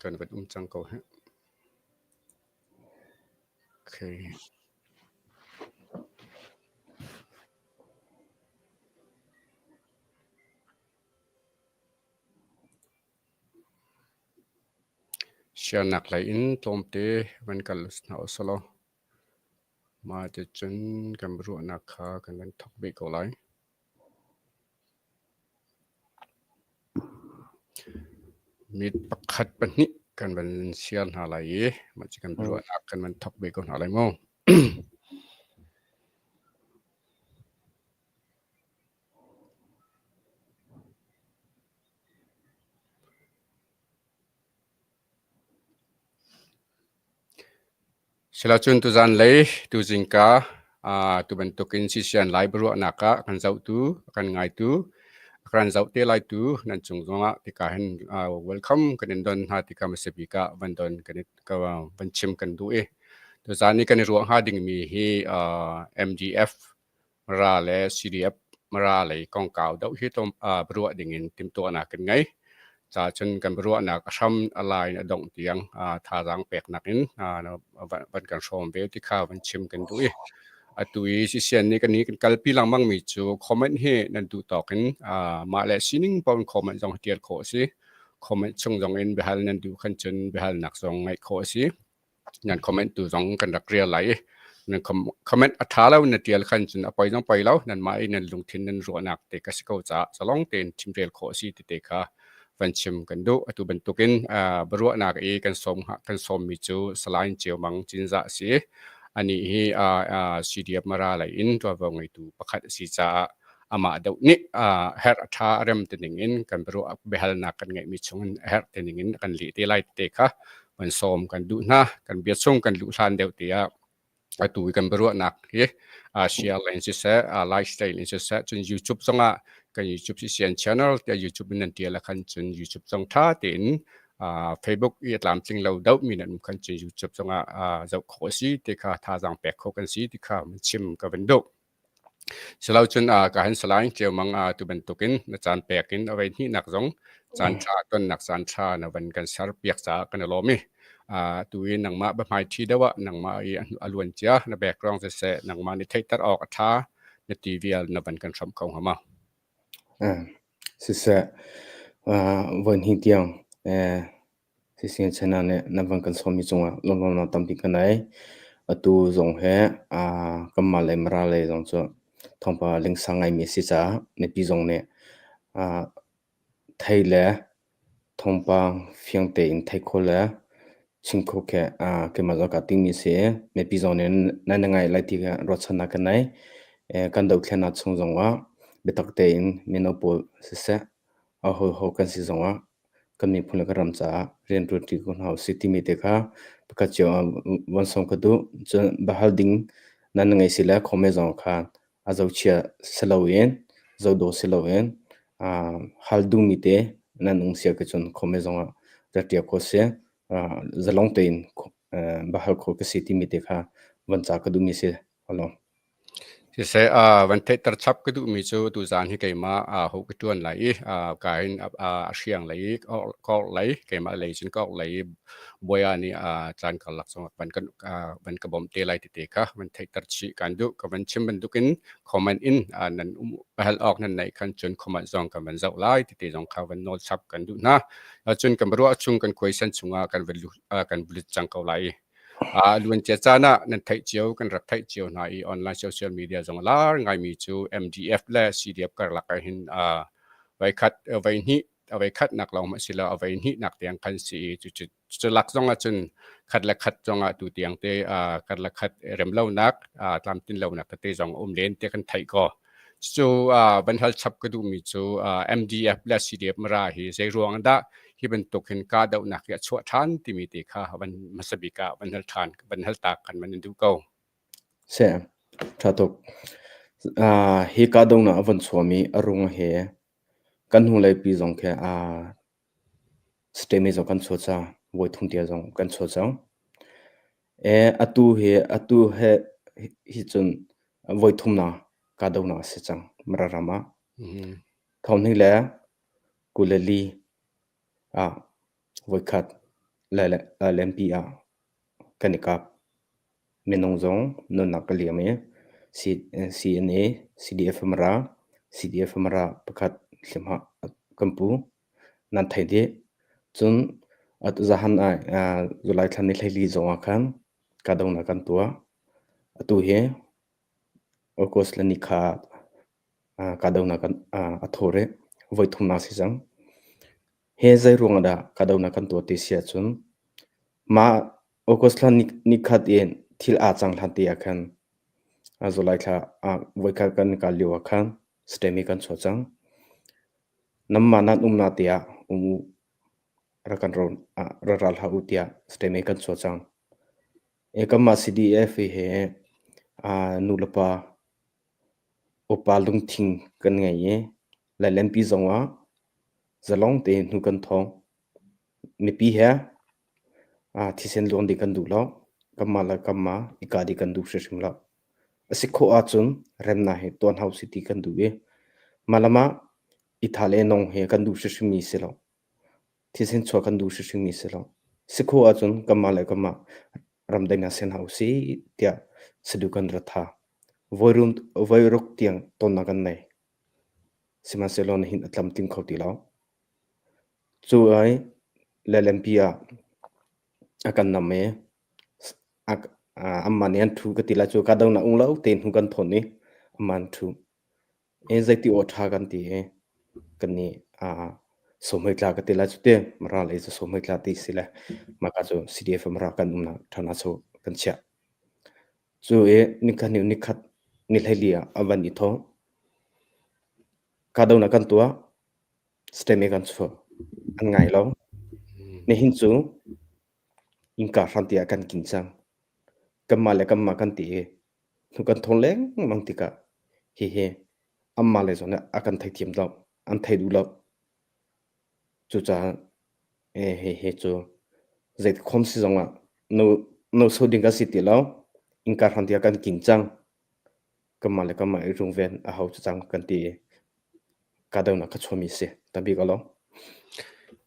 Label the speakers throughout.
Speaker 1: Kan van um cang ko hih. Okay. Siarnak lei in tlawmte van kal hna usih law mah ticun kan biaruahnak kha kan van thawk ve ko lai. Mit pakhat pahnih kan van siar hna lai i mah cu kan biaruahnak kan van thawk ve ko hna lai mu. Silacun tuzan lei tuzingka tu bantukin sisian lai biaruahnak ah kan zohtu, kan ngaitu, kan zoh te laitu nan cung zongah tika hin welcome kan in don hna tika hmasa bik ah van don kan i van chim kan duh i tuzan i kan i ruah hnga dingmi hi MDF Mara le CDF Mara lei kongkau deuh hi tlawm biaruah dingin timhtuahnak kan ngei. Ca cun kan biaruahnak a hram a lai in a dongh tiang thazaang peknak in van kan hrawm ve ti kha van chim kan duh i atu i sisian nih kan kan kalpi lengmang mi cu comment hi nan duh tawk in mah le sining paoh in comment zong tial khawh a si. Comment chung zong in biahal nan duh khan cun biahalnak zong ngaih khawh a si. Nan comment tu zong kan rak rial lai i nan comment a ṭha lo na ṭial khan cun a poi zong poi lo nanmah i nan lungthin nan ruahnak te ka si ko caah zalong tein chimrel khawh a si ti te kha van chim kan duh. Atu bantukin biaruahnak i kan sawm kan sawmmi cu Salai Ceu Mang Cinzah a si. Anih hi CDF Mara lei in ṭuanvo ngeitu pakhat a si caah amah deuh nih herh a ṭha a rem ti ning in kan biaruah biahalnak kan ngeihmi chungin a herh ti ning in kan leh te lai te kha van sawm kan duh hna. Kan bia chung kan luh hlan deuh tiah atu i kan biaruahnak hi share in siseh, like style in siseh, cun YouTube zongah kan YouTube CCN channel tiah YouTube in nan tial ah khan cun YouTube zong ṭha tein Facebook i a tlamtling lo deuh mi nan um khan cun YouTube zongah zoh khawh a si ti kha thazaang pek khawh kan si ti kha chim ka van duh. Silocun ka han salai ceumang tu bantukin na caan pek in a voi hnihnak zong caan ṭha tonnak caan ṭha na van kan ser piak caah kan i lawm i tu i nangmah biahmai ṭhi deuh ah nangmah i a luan cia na background siseh nangmah nih theihter awk a ṭha na ti vial na van kan hramh kho hnga ma?
Speaker 2: Siseh, voi hnih tiang Sising channel nih nan van kan sawmmi cungah lunglawmhnak tampi ka nei. Atu zong hi kanmah le Mara lei zong cu thawngpang lingsa ngaimi a si caah mipi zong nih thei le thawngpang fiang tein theih khawh le chim khawh khi keimah zong kaa timmi a si i mipi zong nih nan i ngaih lai ti kha ruahchannak ka nei. Kan dothlennak chung zongah biatak tein mino pawl siseh, aho kan si zongah kan miphun le kan ram caah rian ṭuanṭi ko hna usih timi te kha pakhat cio ah von sawm ka duh. Cun biahal ding nan ngei si le comment zong kha a zohchia si loin zohdawh si loin hal duhmi te nan um sia ke cun comment zong ah rak ṭial khawh si. Zalong tein biahal khawh ka si timi te kha von ca ka duhmi si. Hello.
Speaker 1: Siseh, van theihter chap ka duhmi cu tuzaan hi keimah ho ka ṭuan lai i ka in a hriang lei i ka orh lei, keimah lei cun ka orh lei i Bawia nih caan karlak zongah van kan van ka bawmh te lai tete kha van theihter chih kaan duh. Ka van chim bantukin comment in nan um hal awk nan neih khan cun comment zong kan van zoh lai tete zong kha van nawl chap kan duh hna. Cun kan ruah chung kan khuaisan chungah kan van kan bulit cang ko lai i Luancia caan ah nan theih cio, kan rak theih cio hna i online social media zong a lar ngaimi cu MDF le CDF karlak ah hin voikhat voihnih voikhatnak lawng hmanh si lo a voihnihnak tiang khan si i cucu cu lak zong ah cun khat le khat zong ah tu tiang te khat le khat rem lonak tlamtlin lonak tete zong a um len te kan theih ko. Cucu van hal chap ka duhmi cu MDF le CDF Mara hi zei ruang dah hi bantuk hin kahdohnak hi a chuah ṭhan timi te kha van hmasa bik ah van hal ṭhan van hal tak kan van in duh ko.
Speaker 2: Seh, ṭha tuk. Hi kahdohnak a van chuahmi a rung he kan hnulei pi zong khi State zong kan chuah cang. Voi thum tiang zong kan chuah cang. Atu hi atu he hi cun voi thumnak kahdohnak a si cang Mara ram ah. Thong hnih le 21 ah voikhat. Lailenpi ah kan i kap. Minung zong nunnak ka liam i CNA, CDF Mara, CDF Mara pakhat hliamhma kan pu. Nan theih dih. Cun zahan ah July thla ni 14 zong ah khan kahdohnak kan tuah. Atu hi August le nikha kahdohnak a thaw rih. Voi thumnak si cang. Hi zei ruang ah dah kahdohnak kan tuah ti si ahcun mah August thla nikhat in thil aa cang hlan te ah khan July thla ah voikhat kan kal lio ah khan statement kan chuah cang. Nanmah nan umnak te ah um u, rak kan ra ral hlah u tiah statement kan chuah cang. Kanmah CDF hi nu le pa upa lungthin kan ngei i Lailenpi zong ah zalong tein hnu kan thawng. Mipi he thisen luan ding kan duh lo. Kanmah le kanmah i kah ding kan duh hrimhrim lo. A si khawh ahcun remnak hi tuan hau sih ti kan duh i mah le mah i thah le nong hi kan duh hrimhrimmi si lo. Thisen chuah kan duh hrimhrimmi si lo. Si khawh ahcun kanmah le kanmah ramdaihnak ser hna usih tiah saduh kan rat tha. Voiruk tiang tonnak kan nei. Sihmanhsehlaw nihin a tlamtling kho ti lo. Cu ai LLMP ah a kan nam i anmah nih an ṭhu ka ti lai cu kahdohnak um lo tein hnu kan thawn i anmah an ṭhu. Zeiti aw ṭha kan ti i kan nih sawhmei tla ka ti lai cu ti Mara lei cu sawhmei tla ti si le mahka cu CDF Mara kan umnak ṭhana cu kan chiah. Cu i nikhat hnu nikhat ni 14 ah a van i thawh. Kahdohnak kan tuah. Steme kan chuah. An ngai lo. Nihin cu innka hram tiah kan kin cang. Kanmah le kanmah kan ti i hnu kan thawng lengmang tikah hihi anmah le zong nih a kan theithiam lo. An thei duh lo. Cucaah hihi cu zeitikhom si zongah no no so ding kan si ti lo. Innka hram tiah kan kin cang. Kanmah le kanmah i rungven a hau cu cang kan ti i kahdohnak kha chuahmi a si. Tambik a lawm.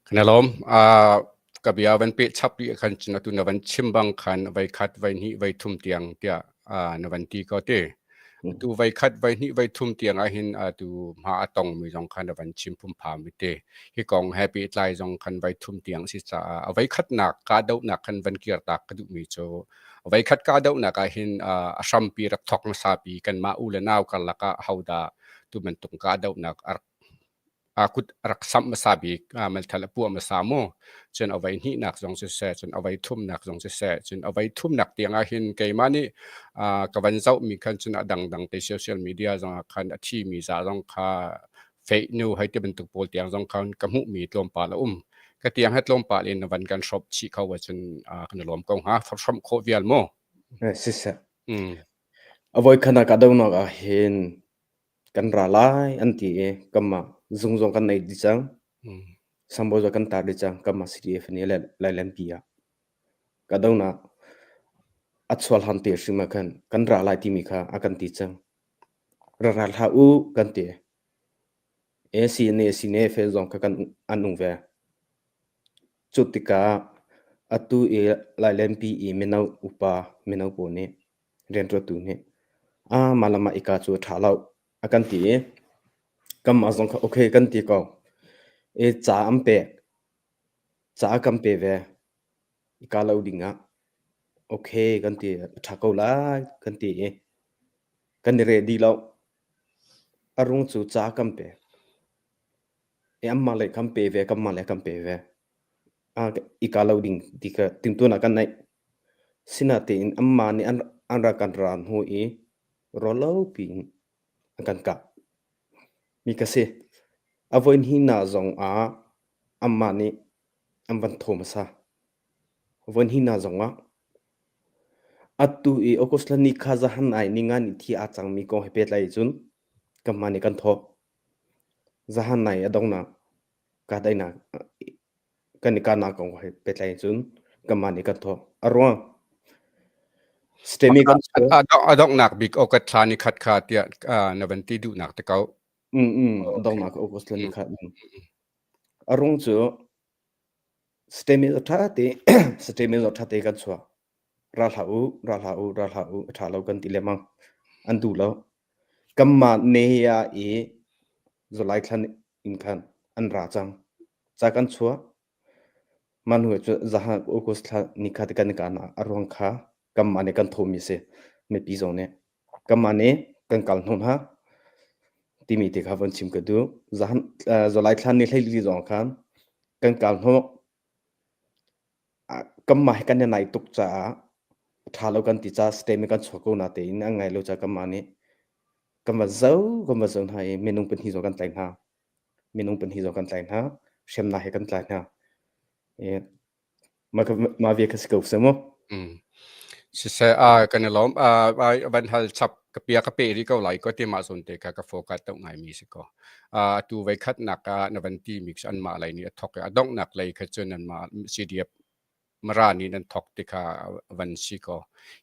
Speaker 1: Kan i lawm. Uh, ka bia van peh chap rih khan cun atu na van chim bang khan voi khat, voi hnih, voi thum tiang tiah uh, na van ti ko te. Atu voi khat, voi hnih, voi thum tiang ahhin atu hma a tongmi zong khan na van chim phumpham i te. Hi kong he pehtlai zong khan voi thum tiang si caah a voi khatnak kahdohnak khan van kirtak ka duhmi cu Voikhat kahdohnak ahhin a hrampi rak thawk hmasapi kanmah u le nau karlak ah hodah tu bantuk kahdohnak a rak a kut a rak samh hmasa bik meithal a puah hmasa mu. Cun a voi hnihnak zong siseh, cun a voi thumnak zong siseh, cun a voi thumnak tiang ahhin keimah nih ka van zohmi khan cun a dangdang te social media zong ah khan a thimi za zong kha fake nu hei ti bantuk pawl tiang zong khan ka hmuhmi tlawmpal a um. Ka tiang he tlawmpal in van kan hrawp chih kho ahcun kan i lawm ko hnga. Hrawmh khawh vial mu.
Speaker 2: Siseh.
Speaker 1: Mm.
Speaker 2: A voikhat ah kahdohnak ah hin kan ra lai an ti i kanmah zung zong kan nei dih cang.
Speaker 1: Mm.
Speaker 2: Sambo zong kan tar dih cang kanmah CDF nih le Lailenpi ah. Kahdohnak a chuah hlan te hrim ah khan kan ra lai timi kha a kan ti cang. Ra ra hlah u kan ti. CNA fel zong kha kan an um ve. Cu tikah atu i Lailenpi i mino upa mino pawl nih rianṭuantu nih ah mah le mah ika cu a ṭha lo a kan ti i kanmah zong kha okay kan ti ko. I ca an pek. Ca a kan pe ve. Ika lo ding ah okay kan ti a ṭha ko lai kan ti i kan i reh dih lo. A rung cu ca kan pek. I anmah le kan pe ve, kanmah le kan pe ve. I ka lo ding ti kha timhtuahnak kan neih. Sinain anmah nih an rak kan ra hnu i ruahlo piin an kan kah mi ka si. A voihnihnak zong ah anmah nih an van thaw hmasa. Voihnihnak zong ah atu i August thla ni kha zahan ai ninga ni thi aa cangmi kong he pehtlai cun kanmah nih kan thawh. Zahan nai a donghnak kahdaihnak kan i kahnak kong he pehtlai cun kanmah nih kan thawh. A ruang Stemi kan
Speaker 1: A donghnak bik August thla ni khat kha tiah na van ti duhnak te ko.
Speaker 2: Mm, mm, a donghnak August thla ni khat. A ruang cu. Statement ṭha te statement ṭha te kan chuah. Ra hlah u, ra hlah u, ra hlah u, a ṭha lo kan ti lengmang. An duh lo. Kanmah Nehia i July thla in khan an ra cang. Ca kan chuah. Mah hnu cu zahan August thla ni kha ti kan i kaan ah a ruang kha kanmah nih kan thawhmi a si. Mipi zong nih. Kanmah nih kan kal hnu hna timi te kha von chim ka duh. Zahan July thla ni 14 zong khan kan kal hnawh. Kanmah hi kan i naih tuk caah a ṭha lo kan ti caah statement kan chuah ko natein an ngai lo caah kanmah nih kan va zoh kan va zoh hna i minung pahnih zong kan tlaih hna. Minung pahnih zong kan tlaih hna. Hriamnam he kan tlaih hna. I mah mah bia kha si ko seh mu.
Speaker 1: Mm. Siseh, kan i lawm. Van hal chap ka pia ka pe rih ko lai ko ti mah zawn te kha ka focus deuh ngaimi si ko. Atu voi khatnak ah na van ti mi cu anmah lei nih a thawk i a donghnak lei kha cun anmah CDF Mara nih nan thawk ti kha van si ko.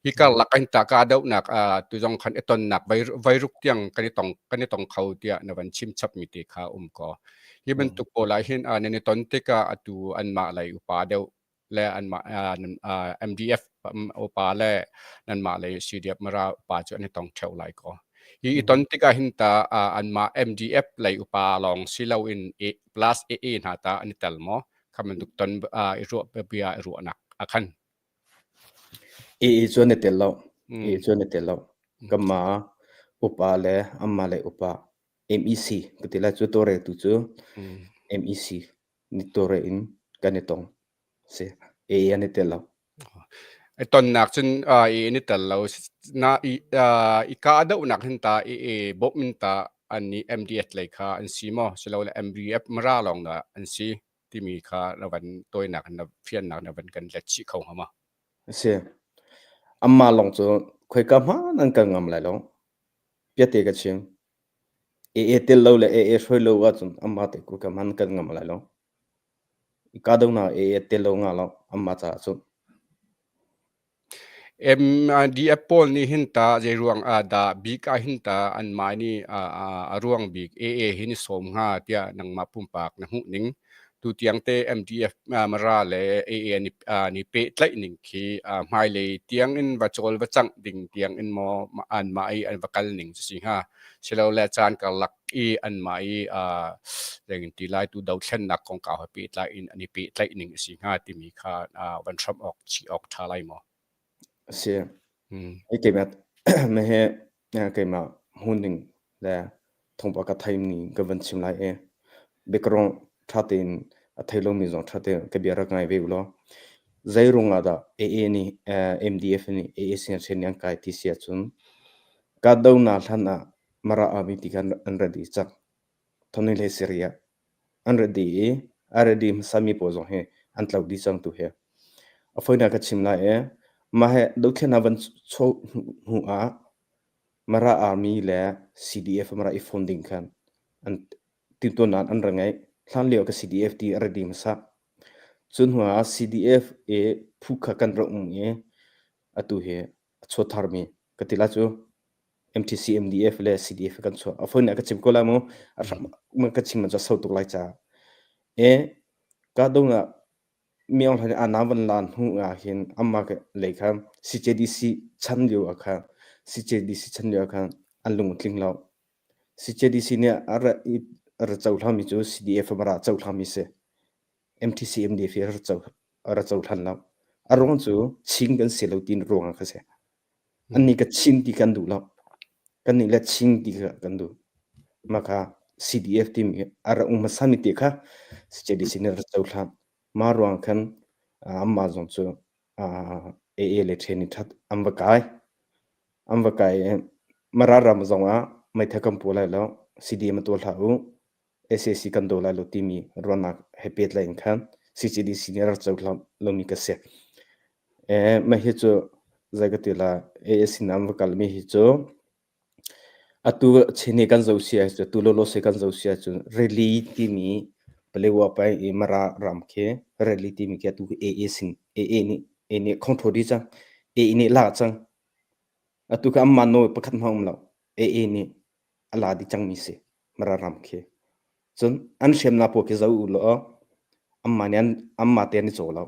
Speaker 1: Hi karlak in ta ka dohnak tu zong khan i tonnak voi ruk tiang kan i tong kan i tong kho tiah na van chim chap mi te kha um ko. Hi bantuk pawl ah hin nan i ton tikah atu anmah lei upa deuh le anmah MDF upa le nanmah lei CDF Mara upa cu an i tong ṭheo lai ko. Hi i ton tikah hin ta anmah MDF lei upa lawng si loin A plus AA hna ta an i tel maw? Kha bantuk ton i ruah bia i ruahnak a khan.
Speaker 2: AA cu an i tel lo. AA cu an i tel lo. Kanmah upa le anmah lei upa MEC ka ti lai cu tawlreltu cu MEC ni tawlrel in kan i tong. Si. AA an i tel lo.
Speaker 1: I tonnak cun i an i tel lo. Na i i kahdohnak hin ta i i bawmh in ta an nih MDF lei kha an si maw silole MDF Mara lawng dah an si timi kha na van tawinak na fiannak na van kan let chih kho hnga maw?
Speaker 2: A si. Anmah lawng cu khoika hmanh an kal ngam lai lo. Piate ka chim. AA tel lo le AA hruai lo ahcun anmah te khoika hmanh an kal ngam lai lo. I kahdohnak AA tel lo nga lo anmah caah cun.
Speaker 1: MDF pawl nih hin ta zeiruang ah dah bik ah hin ta anmah nih a ruang bik AA hi ni sawm hnga tiah nangmah pumpak na hmuh ning tutiang te MDF Mara le AA ni pehtlaih ning khi hmailei tiang in va cawl va cangh ding tiang in maw anmah i an va kal ning cu si hnga silole caan karlak i anmah i zeitin ti lai tu dothlennak kongkau he pehtlai in an i pehtlaih ning a si hnga timi kha van hramh awk chih awk ṭha lai maw?
Speaker 2: A si. Keimah he keimah hmuhning le thawngpang ka theih ning ka van chim lai i biakarong ṭha tein a thei lomi zong ṭha tein ka bia rak ngai ve u law. Zei ruang ah dah AA nih MDF nih AA sin hren an kai ti si ahcun kahdohnak hlan ah Mara Army ti kha an ra dih cang. Thawnginn hlei Syria an ra dih i a ra dih hmasami pawl zong hi an tlo dih cang tu hi. A fawinak ka chim lai i mah hi dothlennak van chuah hnu ah Mara Army le CDF Mara i fon ding khan an timhtuahnak an ra ngeih. Hlan lio ka CDF ti a ra dih hmasa. Cu hnu ah CDF i phu kha kan ra um i atu hi a chuah tharmi ka ti lai cu MTC MDF le CDF kan chuah. A phone ka chim ko lai mu. A hram ka chim cu sau tuk lai ca. E ka dong ah miong hlan ana van lan hnu ah hin amma lei kha CJDC chan lio ah kha CJDC chan lio ah khan an lung tling lo. CJDC nih a ra a ra cohlangmi cu CDF a ra cohlangmi si. MTC MDF a ra co a ra cohlan lo. A ruang cu Chin kan si lo tin ruang ah kha si. Annih ka Chin ti kan duh lo. Kannih le Chin ti kha kan duh. Mah kha CDF timi a ra um hmasami te kha CJDC nih a ra cohlan. Mah ruang khan anmah zong cu AA le training ṭhat an va kai. An va kai i Mara ram zong ah meithal kan pu lai lo, CDM a tuah hlah u, SAC kan daw lai lo timi ruahnak he pehtlaih in khan CCDC nih a rak cohlan lomi ka si. Mah hi cu zei ka ti lai AAC in an va kalmi hi cu atu Chin kan zoh si ahcun tu lawlaw se kan zoh si ahcun rili timi Palewa pai i Mara ram khi rili timi khi atu AA sin AA nih AA nih control dih cang AA nih lak cang atu kha anmah nawl pakhat hmang um lo AA nih a la dih cangmi si Mara ram khi cun an hriamnam pawl khi zoh u law. Anmah nih an anmah te an i caw lo.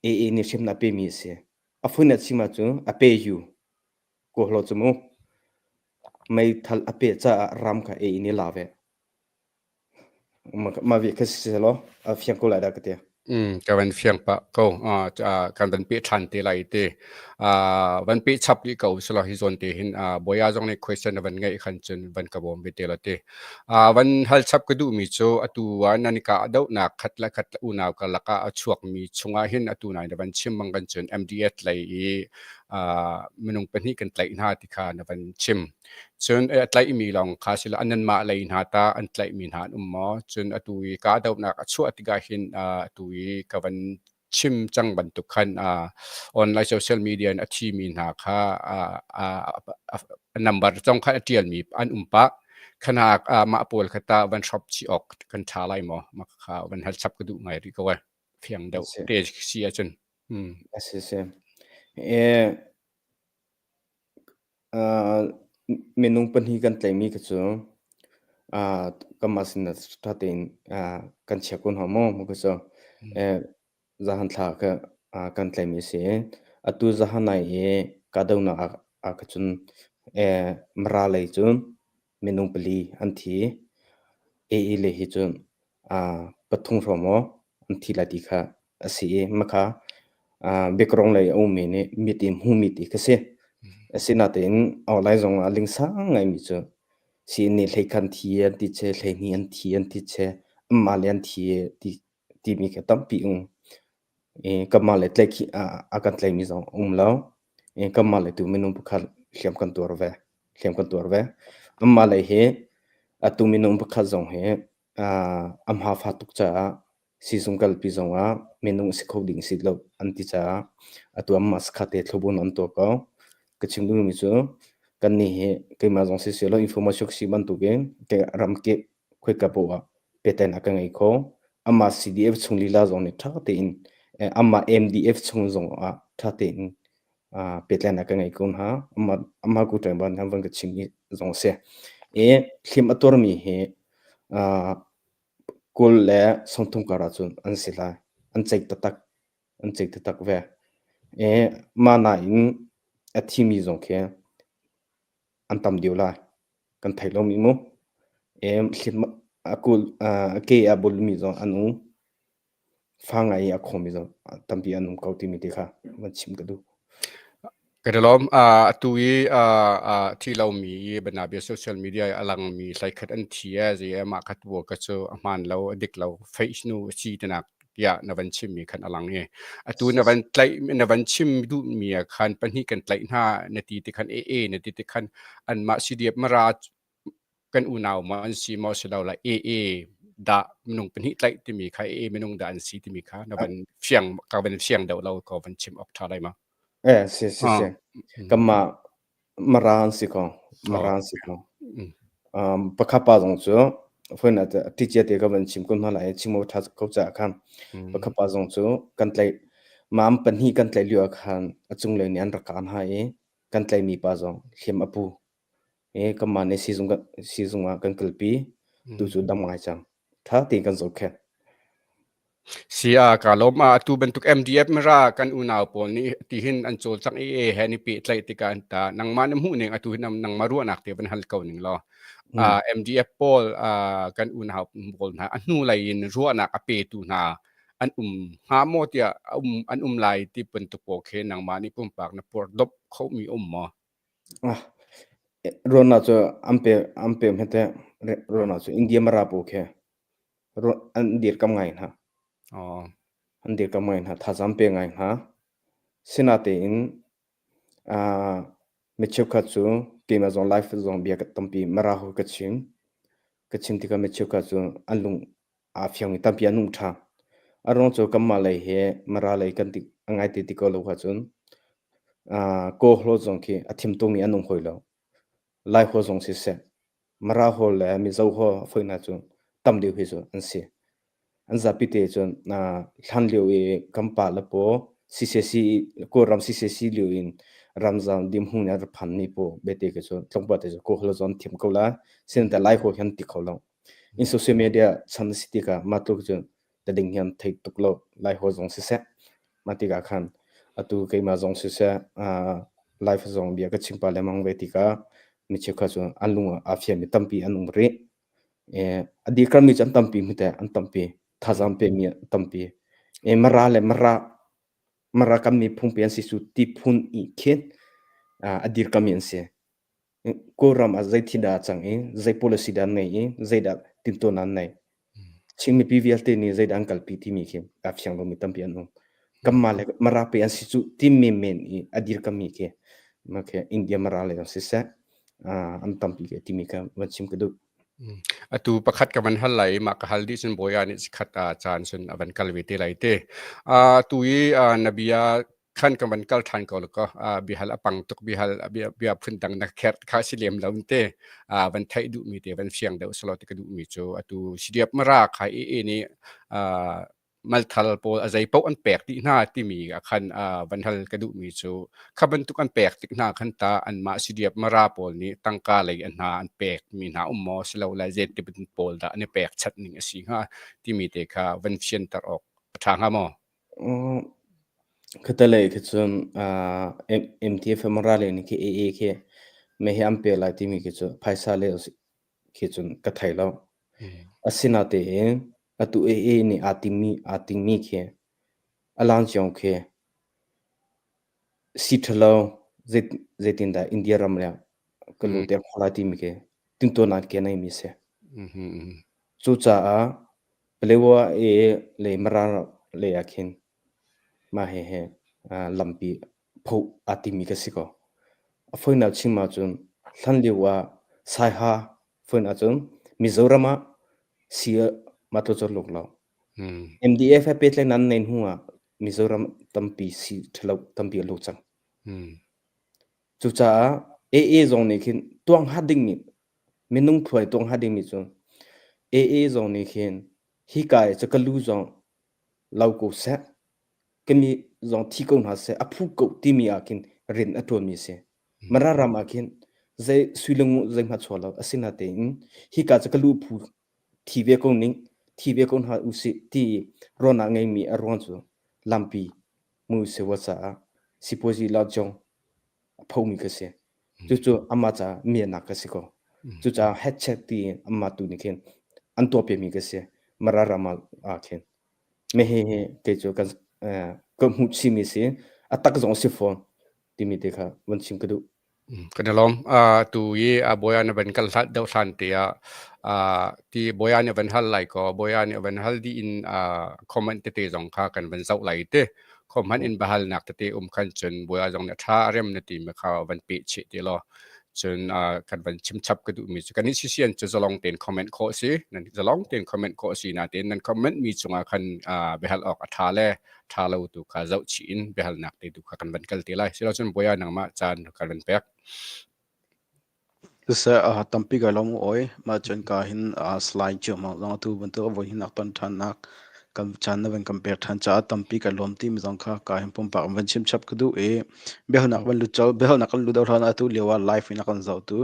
Speaker 2: AA nih hriamnam a pemi a si. A phun a chim ahcun a pe yu. Kawhlo cu mu. Meithal a peh caah ram kha AA nih la ve. Mah ve kha si selaw a fiang ko lai dah ka ti.
Speaker 1: Ka van fiang pah ko. Kan van peh ṭhan te lai ti. Van peh chap rih ko selaw hi zawn te hin Bawia zong nih question na van ngeih khan cun van ka bawm ve te la ti. Van hal chap ka duhmi cu atu ah nan i kah dohnak khat le khat unau karlak ah a chuakmi chungah hin atu nai na van chim bang kan cun MDS lei i minung pahnih kan tlaih hna ti kha na van chim. Cun a tlaihmi lawng kha si lo nanmah lei hna ta an tlaihmi hna an um maw? Cun atu i kahdohnak a chuah tikah hin atu i ka van chim cang bantuk khan online social media in a thimi hna kha a number zong kha a ṭialmi an um pah. Khana mah pawl kha tah van hrop chih awk kan ṭha lai maw? Mah kha van hal chap ka duh ngai rih ko ai. Fiang deuh te si ahcun.
Speaker 2: A si si. E, Minung pahnih kan tlaihmi kha cu kanmah sinah ṭha tein kan chia ko hna maw? Maw cu zahan thla kha kan tlaihmi a si i atu zahan nai i kahdohnak ah kha cun Mara lei cu minung pali an thi. AA lei hi cu pathum hrawng maw an thi lai ti kha a si i mahka biakarong lei a ummi nih mit in hmuhmi ti kha si. Asinain online zong ah lingsang ngaimi cu sii nih hleikhan thi an ti che, hleihnih an thi an ti che, anmah le an thi ti timi kha tampi um. I kanmah le tlaihkhih a kan tlaihmi zong a um lo. I kanmah le tu minung pakhat hliam kan tuar ve. Hliam kan tuar ve. Anmah lei hi atu minung pakhat zong hi a hma fa tuk caah Siizung kalpi zongah minung a si kho ding si lo an ti caah atu anmah sakha te thlopbun an tuah ko. Ka chim duhmi cu kannih hi keimah zong siseh law information ka si bantukin ramkip khoika paoh ah pehtlaihnak ka ngei kho. Amah CDF chung lila zong nih ṭha tein amah MDF chung zong ah ṭha tein pehtlaihnak ka ngei ko hna. Amah amah ku ṭeng ban van ka chim mi zong a si. I thlim a tuarmi hi 20 le 30 kar ahcun an si lai. An ceih taktak. An ceih taktak ve. I mah nain a thimi zong khi an tam deuh lai. Kan thei lomi mu. I a kul a ke a bulmi zong an um. Fa ngai i a khomi zong tampi an um ko timi te kha van chim ka duh.
Speaker 1: Ka i lawm. Atu i thi lomi i banabia social media i a langmi hlei-khat an thi ee zei ee mah kha tu ka cu a hmaan lo, a dik lo, fake nu a si tinak tiah na van chimmi khan a lang i atu na van tlaih na van chim duhmi ah khan pahnih kan tlaih hna na ti ti khan ee na ti ti khan anmah CDF Mara kan unau maw an si maw si lo la AA dah minung pahnih tlaih timi kha AA minung dah an si timi kha na van fiang ka van fiang deuh lo ko van chim awk ṭha lai ma?
Speaker 2: Eh si si si. Kanmah Mara an si ko. Mara an si ko. Pakhat pa zong cu phone ah ṭicia te ka van chim ko hna lai chim awk ṭha ko caah khan pakhat pa zong cu kan tlaih ma an pahnih kan tlaih lio ah khan a cunglei nih an rak kaan hna i kan tlaihmi pa zong hliam a pu. Kanmah nih siizung ah kan kalpi. Tu cu dam ngai cang. Ṭha tein kan zohkhenh.
Speaker 1: Si ah kaa lawm. Atu bantuk MDF mara kan unau pawl nih tihin an cawlcangh i e he an i pehtlaih tikah an ta. Nangmah na hmuh ning atu hi nangmah ruahnak te van hal ko ning law. MDF pawl kan unau pawl hna a hnulei in ruahnak a petu hna an um hnga maw tiah an um lai ti bantuk pawl khi nangmah nih pumpak na pawrdop khomi um maw?
Speaker 2: Ruahnak cu an pe an pe hmete ruahnak cu India Mara pawl khi an dirkamh ngai hna. An dirkamh ngai hna, thazaang pe ngai hna. Sinatein mi cheukhat cu keimah zong life zong bia tampi Mara hawi ka chim. Ka chim tikah mi cheukhat cu an lung aa fiangmi tampi an um ṭhan. A ruang cu kanmah lei hi Mara lei kan ti a ngaite ti ko lo ahcun Kawl holh zong khi a thim tukmi an um hawi lo. Lai holh zong siseh, Mara holh le Mizo holh a fawinak cu tam deuh hi cu an si. An zapi te cun hlan lio i kan pa le pawl CCC Kawlram CCC lio in ramzam dimhung nih an rak phanmi pawl bete khi cu tlawmpal te cu Kawl holh zong an thiam ko lai. Sinain Lai holh hi an ti kho lo. In social media chan a si tikah mah tluk cun. Tading hi an thei tuk lo. Laiholh zong siseh, mah tikah khan atu keimah zong siseh, live zong bia ka chim pah lengmang ve tikah mi cheukhat cu an lung ah aa fianmi tampi an um rih. A dirkammi cu an tampi hmete an tampi. Thazaang pemi an tampi. Mara le Mara Mara kan miphun pi an si cu ti phun i khin a dirkammi an si. Kawlram ah zei thil dah a cang i zei policy dah an ngei i zeidah tintuan an nei. Chin mipi vialte nih zeidah an kalpi timi khi aa fiang lomi tampi an um. Kanmah le Mara pe an si cu ti menmen i a dirkammi khi khi India Mara le zong siseh an tampi ke timi kha van chim ka duh.
Speaker 1: Atu pakhat ka van hal lai i mah ka hal dih cun Bawipa nih chikkhat caan cun a van kal ve te lai te. Tu i na bia khan ka van kal ṭhan ko law biahal a pang tuk biahal bia, bia phun dang na kher kha si lem lo te van theih duhmi te van fiang deuh selaw ti ka duhmi cu atu CDF Mara kha i nih malthal pawl a zei paoh an pek dih hna timi ah khan van hal ka duhmi cu kha bantuk an pek tik hna khan ta anmah CDF Mara pawl nih tangka lei an hna an pek mi hna um maw silo le zei ti bantuk pawl dah an i pek chat ning a si hnga timi te kha van fianter awk a ṭha hnga maw?
Speaker 2: Khatalei khi cun MTF Mara le nih khi AA khi mei hi an pe lai timi khi cu phaisa le khi cun ka thei lo. Asinatein atu AA nih aa timmi khi a lang cio khi si ṭhalo zeitindah India ram le ka luter khawh lai timi khi timhtuahnak ke neimi a si. Cucaah Palewa i le Mara lei ah khin mah hihi lampi phoh aa timi ka si ko. A fawinak chim ahcun hlanlio ah Saiha fawn ahcun Mizoram ah si mah tluk cu luk lo. MDF he pehtlaihnak an neih hnu ah Mizoram tampi si ṭhalo tampi a lut cang. Cucaah AA zong nih khin tuah hnga dingmi minung thluai tuah hnga dingmi cu AA zong nih khin hika i cu ka lu zong lo ko seh, ka mi zong thi ko hna seh, a phu ko timi ah khin rian a ṭuanmi a si. Mara ram ah khin zei sui le ngu zeihmanh chuah lo asinatein hika cu ka lu phu thi ve ko ning, thi ve ko hna usih ti ruahnak ngeimi a ruang cu lampi mu sewa caah sipuazi la jong a phomi ka si. Cucu amah caah mianak ka si ko. Cucaah headcheck ti amah tu nih khin an tuahpiakmi ka si. Mara ram ah khin. Me hi hi kei cu kan ka hmuh chihmi si. A tak zong si fawn timi te kha van chim ka duh.
Speaker 1: Kan i lawm. Tu i Bawipa na van kal hlat deuh hlan te ah ti Bawipa nih van hal lai kaw Bawipa nih van hal dih in comment tete zong kha kan van zoh lai te. Comment in biahalnak tete um khan cun Bawipa zong nih ṭha a rem na timi kha van peh chih ti law cun kan van chim chap ka duhmi cu kan nih sisian cu zalong tein comment khawh si. Nan zalong tein comment khawh si natein nan comment mi cungah khan biahal awk a ṭha le ṭha lo tu kha zohchih in biahalnak te tu kha kan van kal te lai. Silocun Bawipa nangmah caan kan van pek.
Speaker 3: Siseh, tampi kai lawm u oi. Mah cun ka hin slide cio ma zong atu bantuk a voi hinak ton ṭhannak kan caan na van kan pek ṭhan caah tampi kai lawm ti mi zong kha ka hin pumpak in van chim chap ka duh i biahalnak van lut col biahalnak kan lut deuh hlan atu lio ah live in a kan zoh tu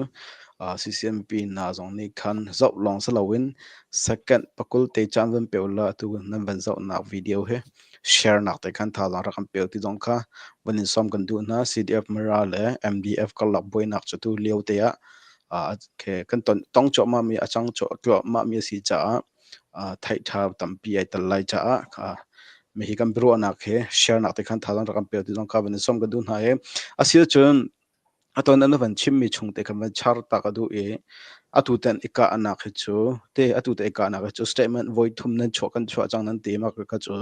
Speaker 3: CCMP na zong nih khan zoh lawng si loin second pakul te caan van pe ula atu nan van zohnak video hi share nak te khan thazaang rak kan pe ti zong kha van in sawm kan duh hna. CDF Mara le MDF karlak buainak cu tu lio te ah kan ton tong cuahmah mi a cang cuahmah mi a si caah theih tha tampi ai tel lai caah mi hi kan biaruahnak he share nak te khan thazaang rak kan pe ti zong kha van in sawm kan duh hna i a si cun Atuan an van chimmi chung te khan van char ta ka duh i atu ten i kahnak hi cu te atu te i kahnak hi cu statement voi thum nan chuah kan chuah cang nan ti ma ka cu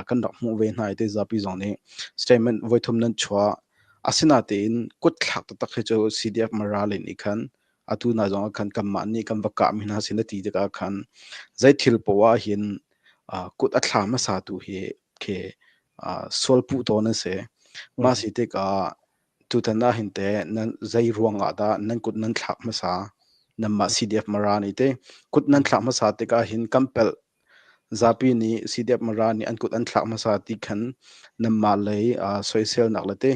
Speaker 3: kan rak hmuh ve hna i te zapi zong nih statement voi thum nan chuah asinatein kut thlak taktak hi cu CDF Mara le nih khan atu na zong ah khan kanmah nih kan va kah mi hna sin a ti tikah khan zei thil poah hin kut a thla hmasa tu hi khi sual puh tawn an si. Mah si tikah Tutan ah hin teh nan zei ruang ah dah nan kut nan thlak hmasa? Nanmah CDF Mara nih teh kut nan thlak hmasa tikah hin kan pelh. Zapi nih CDF Mara nih an kut an thlak hmasa ti khan nanmah lei soiselnak le te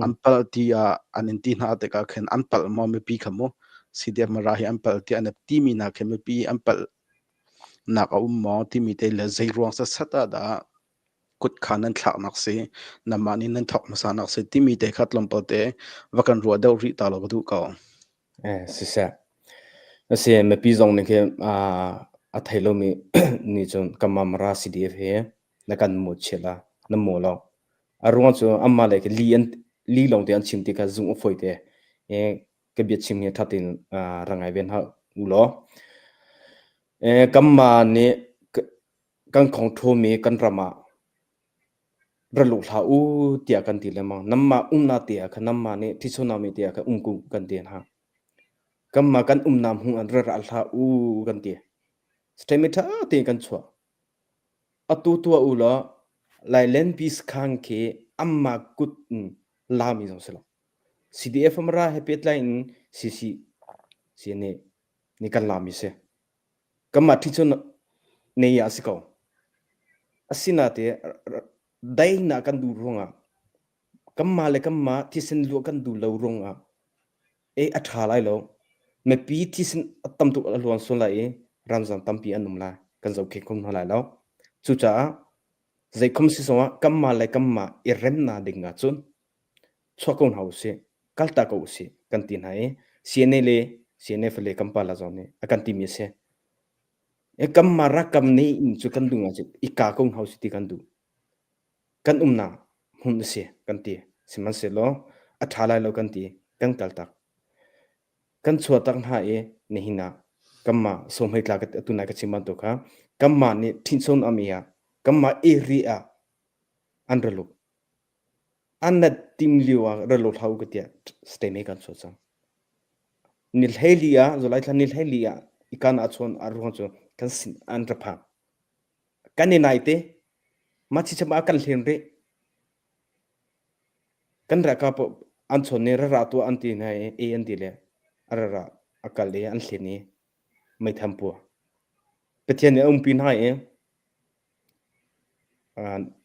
Speaker 3: an palh ti ah an in ti hna tikah khin an palh maw mipi kha mu CDF Mara hi an palh ti an timi hna khin mipi an palh. nak a um maw timi te le zei ruang sat ah dah kut kha nan thlaknak si namah nih nan thawk hmasa nak si timi te kha tlawmpal te va kan ruah deuh rih ta lo ka duh ko.
Speaker 2: Eh, siseh. Asi mipi zong nih khi a thei lomi nih cun kanmah Mara CDF hi na kan mawhchiat la, na maw lo. A ruang cu anmah lei khi li an li lawng te an chim ti kha zumh a fawi te. Eh, ka biachim hi ṭha tein ra ngai ve hna u law. Eh, kanmah nih kan khong ṭhawmi kan ram ah ra luh hlah u tiah kan ti lengmang. Nanmah umnak te ah khan nanmah nih ṭhichonami te ah khan um ko kan ti hna. Kanmah kan umnak hmun ah ra ra hlah u kan ti. Statement ṭha tein kan chuah. Atu tuah u law Lailenpi sakhan khi anmah kut in lami zong si lo. CDF Mara he pehtlai in CC CNA nih kan lami si. Kanmah ṭhi cu nei ah a si ko. Asinain daihnak kan duh ruangah kanmah le kanmah thisen luah kan duh lo ruangah ei a ṭha lai lo. Mipi thisen a tam tuk a luang sual lai i ramzam tampi an um lai. Kan zohkhenh kho hna lai lo. Cucaah zeikhom si zongah kanmah le kanmah i remnak ding ahcun chuak ko hna usih, kaltak ko usih kan ti hna i CNA le CNF le kan pala zong nih a kan timi a si. E kanmah rakam nih in cu kan duh ahcun i ka ko hna usih ti kan duh. Kan umnak hmun a si kan ti. Sihmanhsehlaw a ṭha lai lo kan ti, kan kaltak. Kan chuahtak hna i nihin ah kanmah sawhmei tla atu nai ka chim bantuk kha kanmah nih ṭhinson ami ah kanmah area ah an ra lut. An nat tim lio ah ra lut hlah u ka tiah stay kan chuah cang. Ni hleili ah July thla ni hleili ah ikan ah chawn a ruang cu kan sin an ra phak. Kan i nai te mah chicham ah kan hlen rih. Kan ralkap an chawn i ra ra tuah an ti hna i e an ti le a ra ra a kal i an hlen i meitham pua. Pathian nih a umpi hna i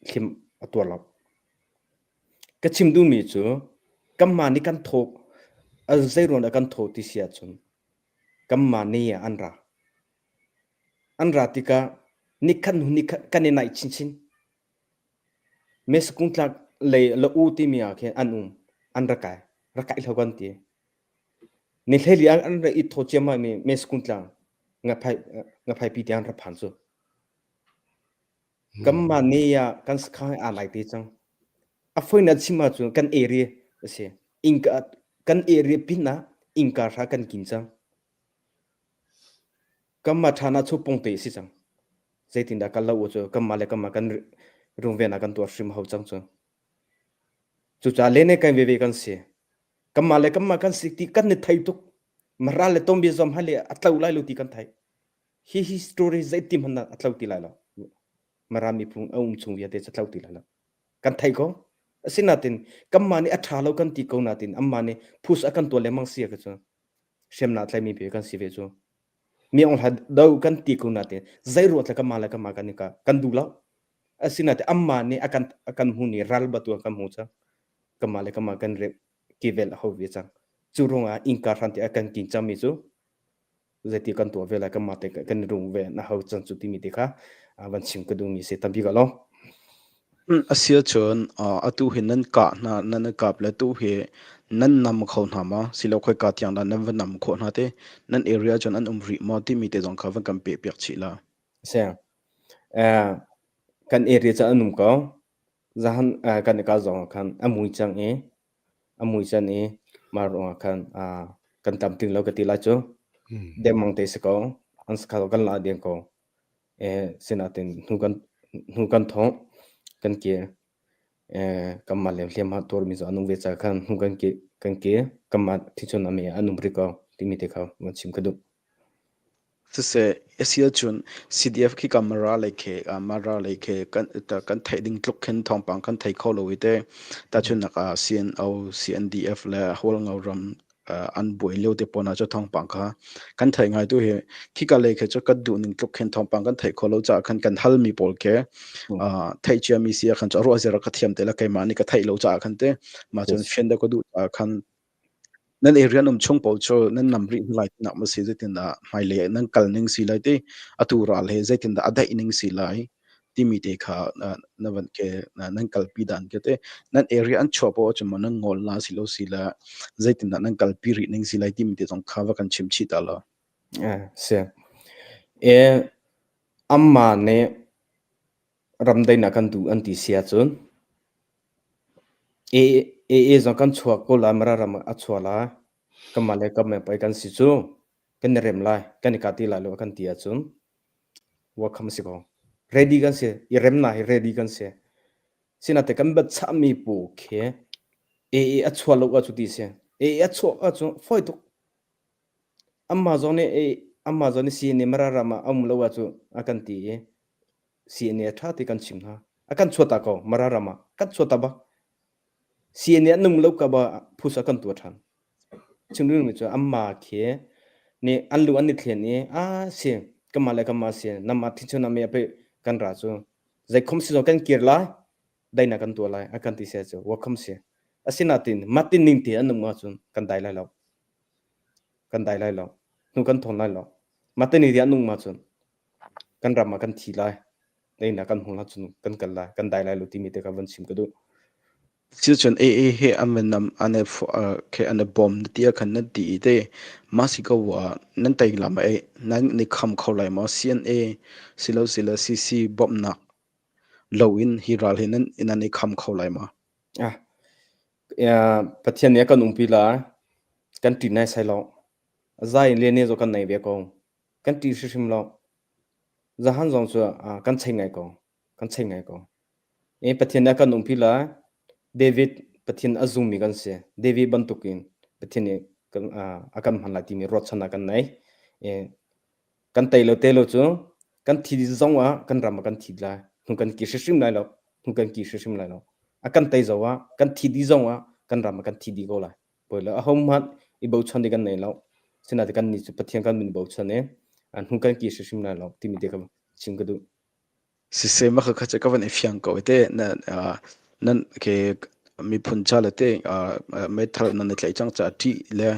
Speaker 2: hlim a tuar lo. Ka chim duhmi cu kanmah nih kan thawk zei ruang dah kan thawh ti si ahcun kanmah nih ah an ra. An ra tikah nikhat hnu nikhat kan i naih chinchin. Mesakung tlak lei la u timi ah khin an um. An ra kai. Ra kai hlah kan ti. Ni hleili ah an ra i thaw ciammam i Mesakung tlang ngaphai ngaphaipi tiang an ra phan cu. Kanmah ni ah kan sakhan aa lai te cang. A fawinak chim ahcun kan area a si. Innka kan area pin ah innka hra kan kin cang. Kanmah ṭhan ah chupung te a si cang. Zeitindah kal lo u cu kanmah le kanmah kan rungven ah kan tuah hrim hau cang cu. Cucaah lene kan veve kan si. Kanmah le kanmah kan si ti kan ni thei tuk. Mara le tom bia zom hai le a tlo lai lo ti kan thei. Hi hi story zeiti hmanh a tlo ti lai lo. Mara miphun a um chung vialte cu tlo ti lai lo. Kan thei ko. Asinain kanmah nih a ṭha lo kan ti ko nain anmah nih phus a kan tuah lengmang si ka cu. Hriamnam tlaimi pe kan si ve cu. Mi ong hla do kan ti ko nain zei ruah tla kanmah le kanmah kan i kah. Kan duh lo. Asinain anmah nih a kan a kan hmu ni ral batu an kan hmu cang. Kanmah le kanmah kan rep kivel a hau ve cang. Cu ruangah innka hran ti a kan kin cangmi cu zeiti kan tuah ve lai kanmah te kan i rung ve na hau cang cu timi te kha van chim ka duhmi si tampi ka lo.
Speaker 3: A si ahcun atu hi nan kah hna nan i kap le tu hi nan nam kho hna maw? Silo khoika tiang dah nan va nam khawh hna te? Nan area cun an um rih maw timi te zong kha van kan peh piak chih la.
Speaker 2: Si. Kan area cu an um ko. Zahan kan i kah zong ah khan a mui cang i a mui can i mah ruangah khan kan tlamtling lo ka ti lai cu. Dengmang te si ko. An si kha kan la deng ko. Sinain hnu kan hnu kan thawng kan kir. Kanmah le hliamhma tuarmi cu an um ve caah khan hnu kan ke kan ke kanmah thichun a an um rih ko timi te kha van chim ka duh.
Speaker 3: Siseh, a si ahcun CDF khi ka Mara lei khi Mara lei khi kan kan theih ding tluk khin thawngpang kan thei kho lo i te. Tahchunhnak ah CNO, CNDF le Hualngo ram an buai lio te pawn ah cu thawngpang kha kan theih ngai tu hi khika lei khi cu kan duh ning tluk khin thawngpang kan theih kho lo caah khan kan hal mi pawl khi theih cia mi si ah khan cu ruah zia ka thiam te la keimah nih ka theih lo caah khan te mah cun fian deuh ka duh caah khan. Nan area um chung paoh cu nan nam rih hna lai tinak ma si zeitindah hmailei ah nan kal ning si lai ti atu ral he zeitindah a daih ning si lai timi te kha na van ke nan kalpi dan ke te nan area an chuah paoh ahcun maw nan ngol la si lo si la zeitindah nan kalpi rih ning si lai timi te zong kha va kan chim chih ta law.
Speaker 2: Si. E amma nih ramdaihnak kan duh an ti si ahcun AA zong kan chuak ko lai Mara ram ah a chuah lai. Kanmah le kanmah pei kan si cu. Kan i rem lai, kan i kah ti lai lo kan ti ahcun welcome si ko. Ready kan si. I remnak hi ready kan si. Sinate kan bat chahmi pu khi AA a chuah lo ahcun ti si. AA a chuah ahcun fawi tuk. Amah zong nih amah zong nih CNA Mara ram ah a um lo ahcun a kan ti i CNA a ṭha ti kan chim hna. A kan chuah ta ko Mara ram ah. Kan chuah ta bak. CNA an um lo ka ba phusa kan tuah ṭhan. Chim mi cu amma khi nih an lu an i thlen i a si kanmah le kanmah si namah thinchun ame ape kan ra cu zeikhom si zong kan kir lai daina kan tuah lai a kan ti se cu wakham si asinatin matin ning te an um ahcun kan dai lai lo kan dai lai lo hnu kan thawn lai lo matin ning te an um ahcun kan ram ah kan thi lai na kan hmu cun kan kal lai kan dai lai lo timi te kha van chim ka duh.
Speaker 3: Cucun AA he an van nam an i ke an i bawm na ti ah khan nan ti i te mah si ko ah nan tei lam eh nan ni kham kho lai maw CNA silo sila CC bawmhnak loin hi ral hi nan nan i kham kho lai maw?
Speaker 2: Ah, Pathian nih a kan umpi lai kan ṭi nai sai lo zai le ne zo kan nei ve ko kan ṭih hrimhrim lo. Zahan zong cu kan chei ngai ko. Kan chei ngai ko. I Pathian nih a kan umpi lai. David Pathian a zummi kan si. David bantukin Pathian nih kan, a kan hman lai timi ruahchannak kan nei. I kan tei lo te lo cu kan thi zong ah kan ram ah kan thi lai. Hnu kan ki hrimhrim lai lo. Hnu kan ki hrimhrim lai lo. A kan tei zo ah kan thi dih zong ah kan ram ah kan thi dih ko lai. Poi lo ahohmanh i bochan ding kan nei lo. Sinain kan nih cu Pathian kan min bochan i hnu kan ki hrimhrim lai lo timi te kha chim ka duh.
Speaker 3: Siseh mah kha cu ka van i fiang ko te na nan ke miphun ca le te meithal nan i tlaih cang caah ṭih le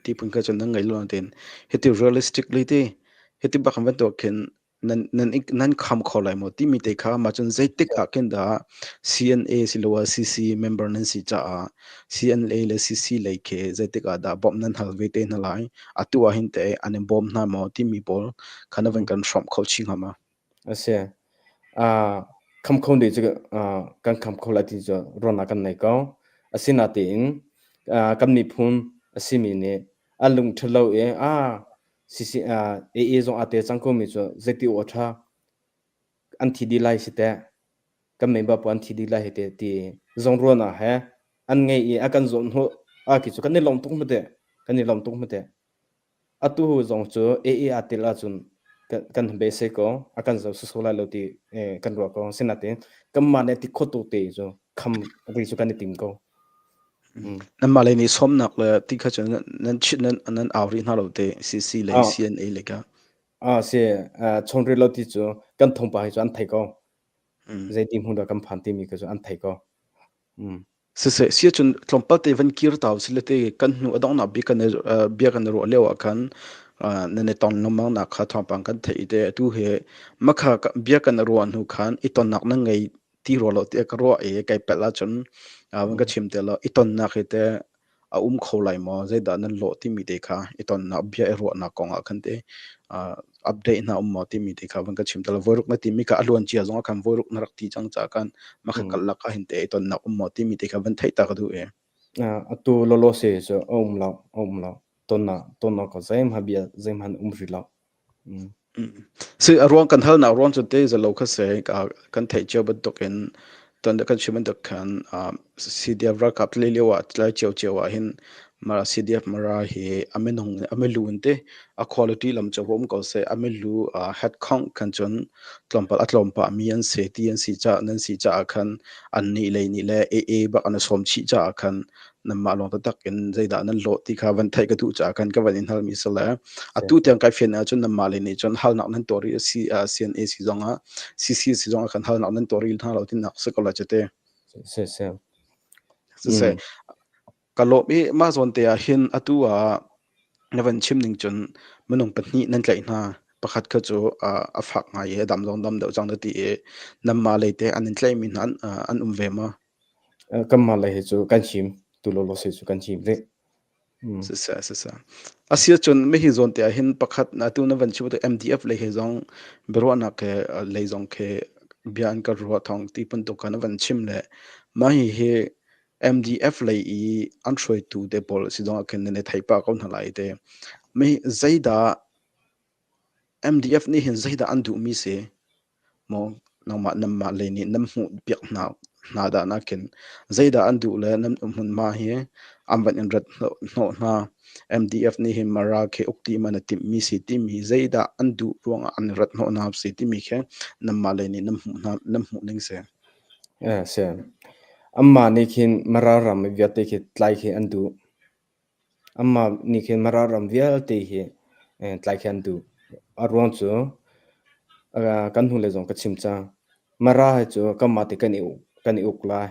Speaker 3: ti phun kha cu nan ngei lo nain hiti realistically te hiti bak kan van tuah khin nan nan nan kham kho lai maw timi te kha mah cun zeitik ah khin dah CNA siloah CC member nan si caah CNA le CC lei khi zeitik ah dah bawmh nan hal ve te hna lai atu ah hin teh an in bawm hna maw timi pawl kha na van kan hrawmh kho chin hnga ma?
Speaker 2: A si. Kham kho ding cu kan kham kho lai ti cu ruahnak kan nei ko. Asinain kan miphun a simi nih an lung ṭhalo i AA zong aa tel cang komi cu zeiti awk a ṭha an thi dih lai si teh kan member pawl an thi dih lai hi teh ti zong ruahnak he an ngei i a kan zawnh hnawh ah khi cu kan i lawm tuk hma teh kan i lawm tuk hma teh. Atu zong cu AA aa tel ahcun kan beisei ko a kan zoh sawsawh lai lo ti kan ruah ko. Sinain kanmah nih ti khawh tuk te cu kham ri cu kan i tim ko.
Speaker 3: Nanmah lei nih sawmnak le ti kha cu nan chit nan nan au rih hna lo te CC lei CNA lei ka.
Speaker 2: Ah si chawn rih lo ti cu kan thawngpang hi cu an thei ko. Zeiti hmun dah kan phan timi kha cu an thei ko.
Speaker 3: Siseh si ahcun tlawmpal te van kir ta usih le te kan hnu a donghnak bik kan i bia kan i ruah lio ah khan nan i ton lengmang nak kha thawngpang kan theih i te atu hi makha bia kan i ruah hnu khan i tonnak nan ngei ti rua lo tiah ka ruah i kai pelh ahcun van ka chim te law i tonnak hi teh a um kho lai maw zeidah nan lawh timi te kha i tonnak bia i ruahnak kong ah khan te update hna um maw timi te kha van ka chim te law voiruk na timi kha a luan cia zong ah khan voiruk na rak ti cang caah khan mah kha kal lak ah hin te i tonnak um maw timi te kha van theih ta ka duh e.
Speaker 2: Atu lawlaw se cu a um lo a um lo tonnak tonnak ko zeihmanh bia zeihmanh um rih lo.
Speaker 3: Si a ruang kan halnak ruang cu te zalo kha se kan theih cio bantukin ton kan chim bantuk khan CDF ralkap tlai lio ah tlai cio cio ah hin mara CDF mara hi a minung a milu in te a quality lam cu um ko se a milu head count khan cun tlawmpal a tlawm pah mi an se ti an si ca nan si caah khan an nih lei nih le AA bak an sawm chih caah khan nanmah lawng taktak in zeidah nan lawh ti kha van theih ka duh caah khan ka van in halmi si le atu tiang kai fian ahcun nanmah le nih cun halnak nan tuah rih si CNA si zong ah CC si zong ah khan halnak nan tuah rih hna lo tinak si ko la cute
Speaker 2: si si
Speaker 3: si si. Ka lawm i mah zawn te ah hin atu ah na van chim ning cun minung pahnih nan tlaih hna. Pakhat kha cu a fak ngai i a dam zong dam deuh cang na ti i nanmah lei teh an in tlaihmi hna an um ve maw?
Speaker 2: Kanmah lei hi cu kan him. Tu lawlaw se cu kan him rih.
Speaker 3: Siseh, siseh. Asi ahcun mihi zawn te ah hin pakhat atu na van chim bantuk MDF lei he zong biaruahnak he lei zong khi bia an kan ruah thawng ti bantuk kha na van chim le mah hihi MDF lei i an hruaitu te pawl si zong ah khin nan i thei pah ko hna lai te. Mi zeidah MDF nih hin zeidah an duhmi si? Maw nangmah nanmah lei nih nan hmuh piak hna hna dah nakin zeidah an duh le nan hmunhma hi an van in rat hnawh hna. MDF nih hin Mara khi uk ti man a timhmi si timi zeidah an duh ruangah an rat hnawh hna si timi khi nanmah lei nih nan hmuh hna nan hmuh ning si.
Speaker 2: Eh, si. Amah nih khin Mara ram vialte khi tlai khi an duh. Amah nih khin Mara ram vialte hi tlai khi an duh. A ruang cu kan hnulei zong ka chim cang. Mara hi cu kanmah te kan i uk, kan i uk lai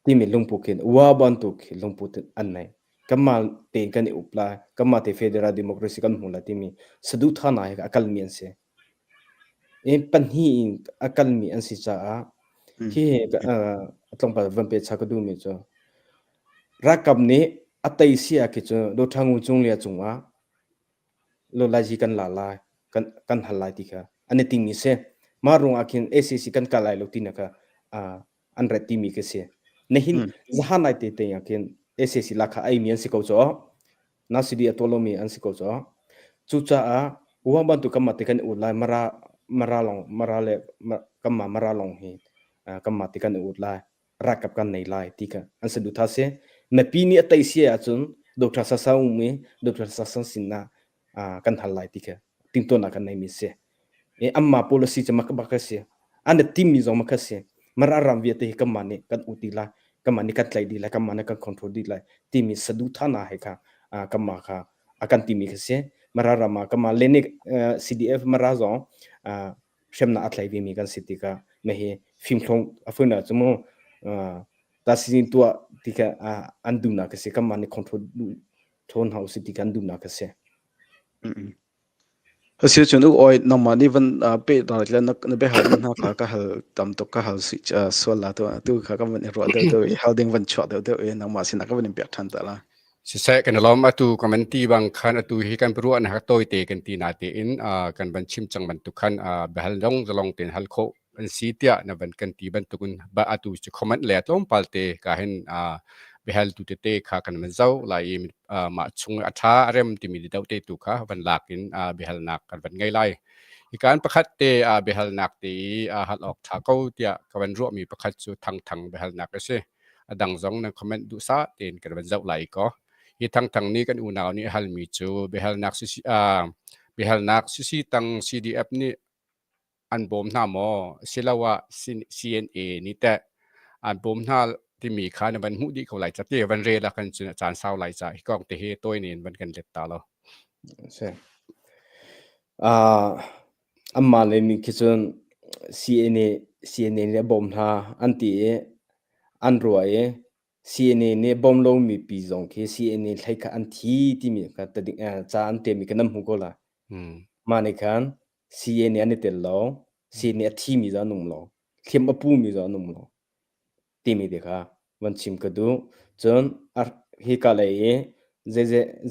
Speaker 2: timi lungput khin ua bantuk khi lungput an nei. Kanmah tein kan i uk lai, kanmah te federal democracy kan hmu lai timi saduhthahnak he a kalmi an si. I pahnih in a kalmi an si caah hihi tlawmpal van pe cha ka duhmi cu ralkap nih a tei si ah khi cu Dawtha Ngu Cung Lia cungah lawlaizi kan la lai, kan, kan hal lai ti kha an i tingmi si. Mah ruangah khin ACC kan kal lai lo ti na kha an ret timi khi si. Nihin zahan lai te te ah khin ACC la kha ei mi an si ko cu. Na CD a tuah lomi an si ko cu. Cucaah uang bantuk kanmah te kan i ut lai mara mara long mara le kanmah mara long hi kanmah te kan i ut lai ralkap kan nei lai ti kha an saduhthah si. Mipi nih a tei si ahcun Dr. Sasa um i Dr. Sasa sin ah kan hal lai ti kha timhtuahnak kan neimi si. I anmah policy cu mak bak a si. An i timmi zong mak a si. Mara ram vialte hi kanmah nih kan ut dih lai, kanmah nih kan tlaih dih lai, kanmah nih kan control dih lai timi saduhthahnak he kha kanmah kha a kan timi kha si. Mara ram ah kanmah le nih CDF Mara zong hremnak a thlai vemi kan si tikah mahi fimthlong a fun ah cu mu ta sizin tuah ti kha an duhnak ka si kanmah nih control duh ṭhawn hna usih ti kha an duhnak ka si.
Speaker 3: Asiahcun u oi nangmah nih van peh le na biahal mi hna kha ka hal tam tuk ka hal sual la tu tu kha ka van i ruah deuh deuh i hal ding van chuak deuh deuh i nangmah sinah ka van in piak ṭhan ta la.
Speaker 1: Siseh kan i lawm atu ka van ti bang khan atu hi kan ruahnak tawi te kan ti na tein kan van chim cang bantuk khan biahal dong zalong tein hal khawh an si tiah na van kan ti bantukin ba atu cu comment le tlawmpal te ka hin biahal tu tete kha kan van zoh lai i mah chung a ṭha a rem timi deuh te tu kha van lak in biahalnak kan van ngei lai. Hi kan pakhat te biahalnak te i hal awk ṭha ko tiah ka van ruahmi pakhat cu thangthang biahalnak a si. A dang zong nan comment duhsah tein kan van zoh lai ko. Hi thangthang nih kan unau nih halmi cu biahalnak sisi biahalnak sisi tang CDF nih an bawm hna maw asiloah CNA nih teh an bawm hna timi kha na van hmuh dih ko lai ca ti van rel ah khan cun a caan sau lai ca hi kong te hi tawi in van kan let ta lo.
Speaker 2: Si. Uh, anmah le mi khi cun CNA CNA nih a bawm hna an ti i an ruah i CNA nih bawm lomi pi zong khi CNA hlei kha an thi timi kha ca an temi kha nan hmu ko la.
Speaker 1: Hmm.
Speaker 2: Mah nih khan CA nih an i tel lo, CA nih a thimi zong an um lo, hliam a pumi zong an um lo timi te kha van chim ka duh. Cun hika lei i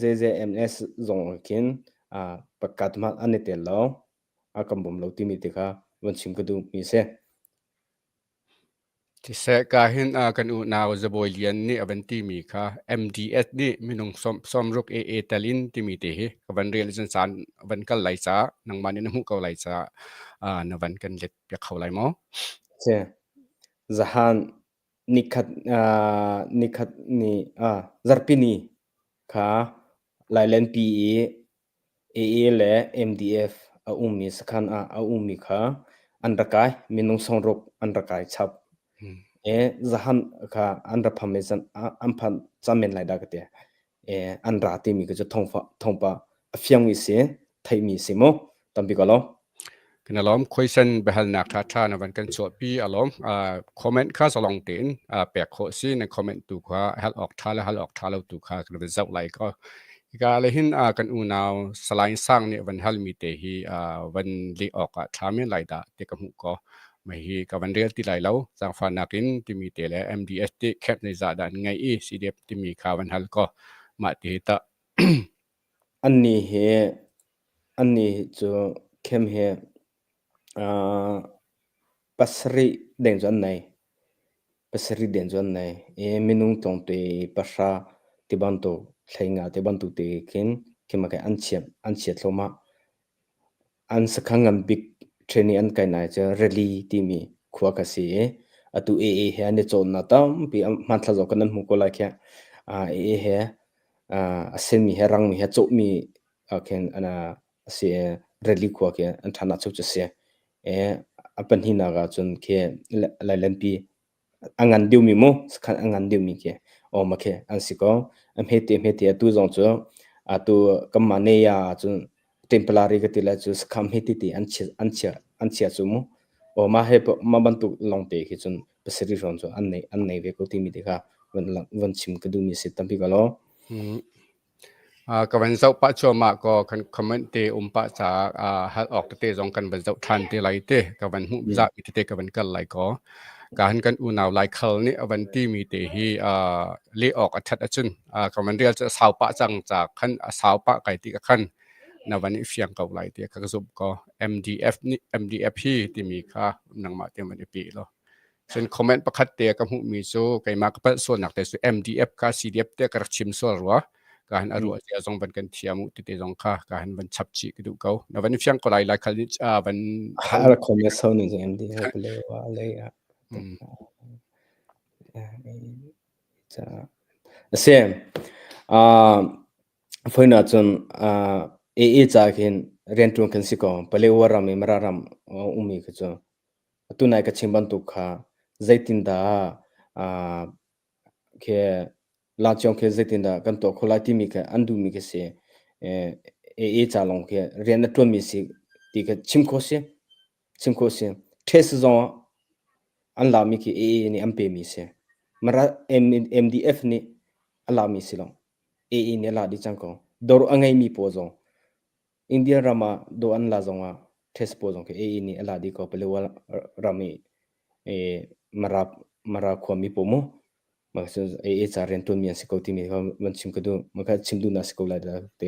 Speaker 2: ZZMS zong khin pakhat hmanh an i tel lo, a kan bawm lo timi te kha van chim ka duhmi a si.
Speaker 1: Siseh ka hin kan unau Zabawi Lian nih a van timi kha MDS nih minung sawmruk AA tel in timi te hi ka van rel cun caan van kal lai caah nangmah nih na hmuh ko lai caah na van kan let piak kho lai maw?
Speaker 2: Si. Zahan nikhat nikhat ni zarhpini kha Lailenpi i AA le MDF a ummi sakhan ah a ummi kha an ra kai. Minung songruk an ra kai chap. E zahan kha an ra pham i an phan cam men lai dah ka ti. E an ra timi ka cu thongpa a fiangmi si, theihmi si mu. Tampi ko lo.
Speaker 1: Kan i lawm. Khuaisen biahalnak ṭhaṭha na van kan chuahpi a lawm. Comment kha zalong tein pek khawh si. Na comment tu kha hal awk ṭha le hal awk ṭha lo tu kha kan van zoh lai ko. Hika le hin kan unau Salai Sang nih van halmi te hi van leh awk ah ṭha men lai dah ti ka hmuh ko. Mah hi ka van rel ti lai lo. Zaangfahnak in timi te le MDS ti camp zeizah dah an ngeih i CDF timi kha van hal ko. Mah ti hi tah.
Speaker 2: Annih hi annih cu camp hi pasarih deng cu an nei. Pasarih deng cu an nei i minung tlawngte pahra ti bantuk hleinga ti bantuk te khin khi an chiat an chia thluahmah. An sakhan ngan bik training an kai nai cu Rally timi khua kha si i atu AA he an i cawnnak tampi hmanthlak zong kan nan hmuh ko lai khiah. AA he a senmi he rangmi he cawhmi khin a si i Rally khua khi an ṭhan ah cu a si. I a pahnihnak ah cun khi Lailenpi a ngan deuhmi mu sakhan a ngan deuhmi khi aw ma khi an si ko. A hmete hmete atu zong cu atu kanmah ne ya ahcun temporary ka ti lai cu sakham hmete te an chia an chia an chia cu mu. Aw mah he mah bantuk lawngte khi cun pasarih hrawng cu an nei an nei ve ko timi te kha van van chim ka duhmi si tampi ka lo.
Speaker 1: Ka van zoh pah cuahmah kaw kan comment te um pah caah hal awk tete zong kan van zoh ṭhan te lai te ka van hmuh zahmi tete ka van kal lai kaw ka han kan unau Laikhal nih a van timi te hi leh awk a ṭhat ahcun ka van rel cu a sau pah cang ca khan a sau pah kai ti ka khan na van i fiang ko lai tiah ka zumh ko. MDF nih MDF hi timi kha nangmah te van i pe law. Cun comment pakhat te ka hmuhmi cu keimah ka palh sualnak te cu MDF kha CDF te ka rak chim sual rua. Ka han a ruah zia zong van kan thiam u tete zong kha ka han van chap chih ka duh ko. Na van i fiang ko lai lai khal nih van
Speaker 2: Har comment so ni MDF le wa le a si. Foin ahcun AA ca khin rianṭuan kan si ko. Palewa ram i Mara ram ummi khi cu atu nai ka chim bantuk kha zeitindah khi lanciawng khi zeitindah kan tuah khawh lai timi kha an duhmi khi si. AA ca lawng khi rian a ṭuanmi si ti kha chim khawh si. Chim khawh si. Test zong an lami khi AA nih an pemi si. Mara MDF nih a lami si lo. AA nih a la dih cang ko. Dawr a ngeimi pawl zong India ram ah dawr an la zongah test pawl zong khi AA nih a la dih ko. Palewa ram i Mara Mara khuami pawl mu mah cu AA ca riantuanmi an si ko timi kha van chim ka duh. Mah kha chim duhnak si ko lai dah ti.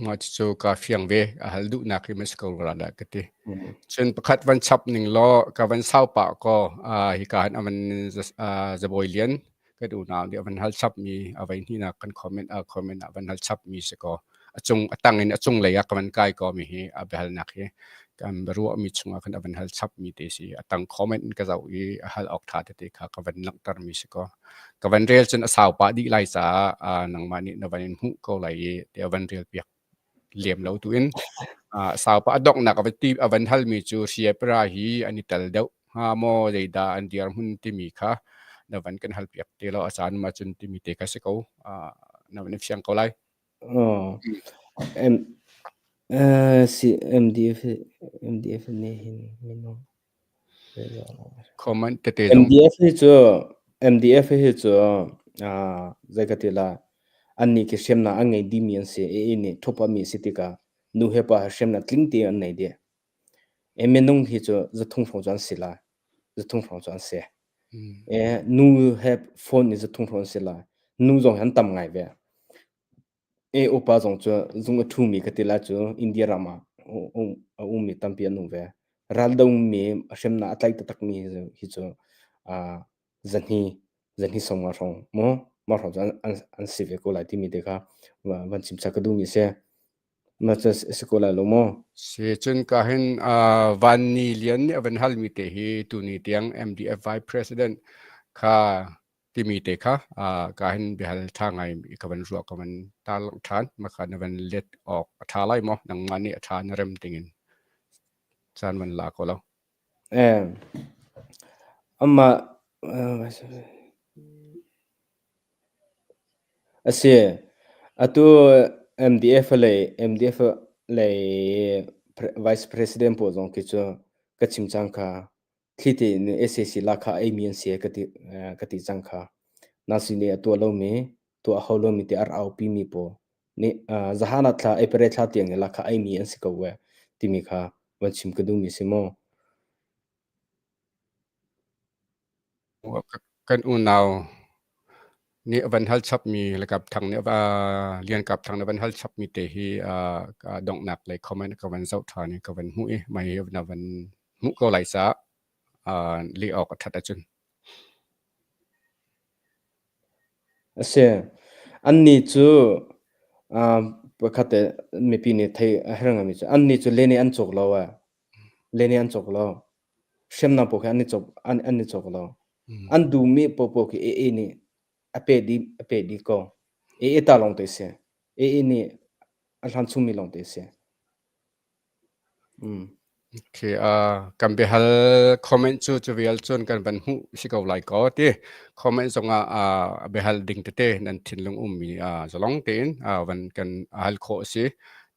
Speaker 1: Mah cucu kaa fiang ve. A hal duhnak hi ma si ko rua dah ka ti. Cun pakhat van chap ning law ka van sau pah kaw hika hin a van Zabawi Lian kan unau nih a van hal chapmi a voi hnihnak kan comment ah comment ah van hal chapmi si kaw a cung a tang in a cunglei ah ka van kai kaw mi hi a biahalnak hi kan ruahmi chungah khan a van hal chapmi te si. A tang comment in ka zoh i a hal awk ṭha tete kha ka van langhtermi si kaw ka van rel cun a sau pah dih lai caah nangmah nih na van in hmuh ko lai i tiah van rel piak lem lo tu in sau pah a donghnak a va ti a van halmi cu Siapra hi an i tel deuh hnga maw zeidah an dirhmun timi kha na van kan hal piak te lo a caan ma cun timi te kha si ko na van i fiang ko lai.
Speaker 2: Oh. M si MDF MDF nih hin minung
Speaker 1: Comment tete zong.
Speaker 2: MDF hi cu MDF hi cu zei ka ti la annih khi hriamnam an ngei dihmi an si i nih thup-ami si tikah nu he pa he hriamnam tling tein an nei dih. E minung hi cu zathum hrawng cu an si lai. Zathum hrawng cu an si. E nu he phone in zathum hrawng an si lai. Nu zong hi an tam ngai ve. E upa zong cu zung a ṭhumi ka ti lai cu India ram ah a ummi tampi an um ve. Raldomi hriamnam a tlaih taktakmi hi cu zahni zahni sawmnga hrawng maw mah hrawng cu an si ve ko lai timi te kha van chim sak ka duhmi a si. Mah cu a si ko lai lo maw?
Speaker 1: Si cun ka hin Van Ni Lian nih a van halmi te hi tuni tiang MDF Vice President kha timi te kha ka hin biahal ṭha ngai ka van ruah ka van tarlangh ṭhan mah kha na van let awk a ṭha lai maw nangmah nih a ṭha na rem dingin caan van la ko lo.
Speaker 2: Eh, amah a si. Atu MDF lei MDF lei Vice President pawl zong khi cu ka chim cang kha thli tein SAC lahkhah a eimi an si ka ti ka ti cang kha. Nasi nih a tuah lomi tuah hau lomi ti a rak aupimi pawl nih zahan ah thla April thla tiang in lahkhah eimi an si ko ve timi kha van chim ka duhmi si mu.
Speaker 1: Kan unau nih a van hal chapmi Lakap Thang nih Lian Kap Thang nih a van hal chapmi te hi donghnak lei comment ka van zoh ṭhan i ka van hmuh i mah hi na van hmuh ko lai caah leh awk a ṭhat ahcun.
Speaker 2: A si. Annih cu pakhat te mipi nih theih a herh ngaimi cu annih cu len i an cawk lo ee. Len i an cawk lo. Hriamnam pawl khi an i cawk an, an i cawk lo. An duhmi paohpaoh khi AA nih a pe dih a pe dih ko. AA ta lawng te si. AA nih a hlan chungmi lawng te si.
Speaker 1: Okay, kan biahal comment cu cu vial cun kan van hmuh si ko lai ko ti. Comment zongah biahal ding tete nan thinlung ummi zalong tein van kan hal khawh a si.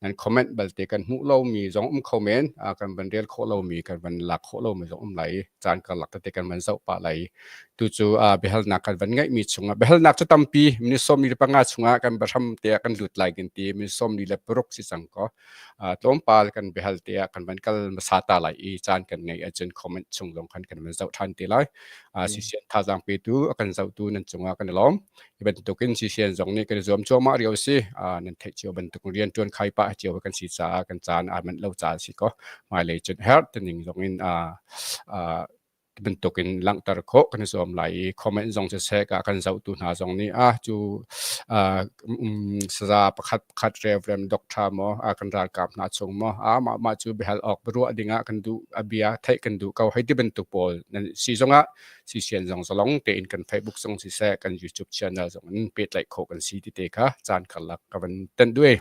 Speaker 1: Nan comment balte kan hmuh lomi zong um kho men, kan van rel khawh lomi, kan van lak khawh lomi zong um lai i caan karlak tete kan van zoh pah lai. Tu cu biahalnak kan van ngeihmi chungah biahalnak cu tampi minute 45 chungah kan biahram te ah kan lut lai kan ti minute 46 si cang ko. Tlawmpal kan biahal te ah kan van kal hmasa ta lai i caan kan ngeih ahcun comment chung zong khan kan van zoh ṭhan te lai. CCN thazaang petu a kan zohtu nan cungah kan i lawm. Hi bantukin CCN zong nih kan i zuam cuahmah rio si. Nan theih cio bantuk rian ṭuan khai pah cio kan si caah kan caan aa manh lo caah si ko. Hmailei cun herh tining zong in bantukin langhter khawh kan i zuam lai i comment zong siseh ka kan zohtu hna zong nih ah cu saza pakhat pakhat Reverend Doctor maw kan ralkap hna chung maw ah mah mah cu biahal awk biaruah dingah kan duh a bia theih kan duh ko hei ti bantuk pawl nan si zongah CCN zong zalong tein kan Facebook zong siseh kan YouTube channel zong in pehtlaih khawh kan si ti te kha caan karlak ka van tenh duai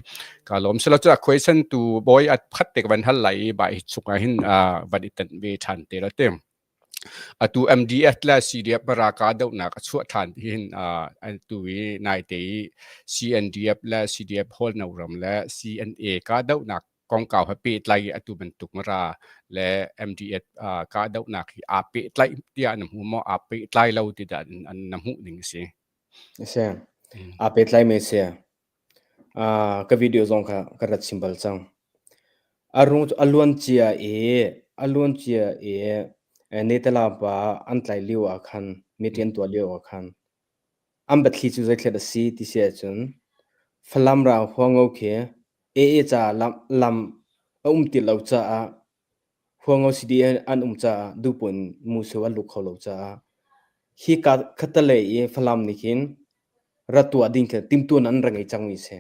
Speaker 1: ka lawm silo cu question tu boy at khat te ka van hal lai i bai chungah hin van i tenh ve than te la te atu MDF le CDF baraka dohnak a chuah than hin atu i nai te i CNDF le CDF hall no ram le CNA ka dohnak kongkau he pehtlai i atu bantuk mara le MDF ka dohnak hi aa pehtlai tiah na hmu maw aa pehtlai lo ti dah na hmuh ning a si
Speaker 2: Si. Aa pehtlai mi si. Ka video zong kha ka rat chim bal cang. A rung cu a luan cia i a luan cia i Netala pa an tlai lio ah khan meeting an tuah lio ah khan an biathli cu zeithlet a si ti si ahcun Falam ra Huango khi AA caah lam, lam a um ti lo caah Huango CDN an um caah duhpun musu an lut kho lo caah hi ka khatalei i Falam nih khin ra tuah ding khi timtuan an ra ngei cangmi si.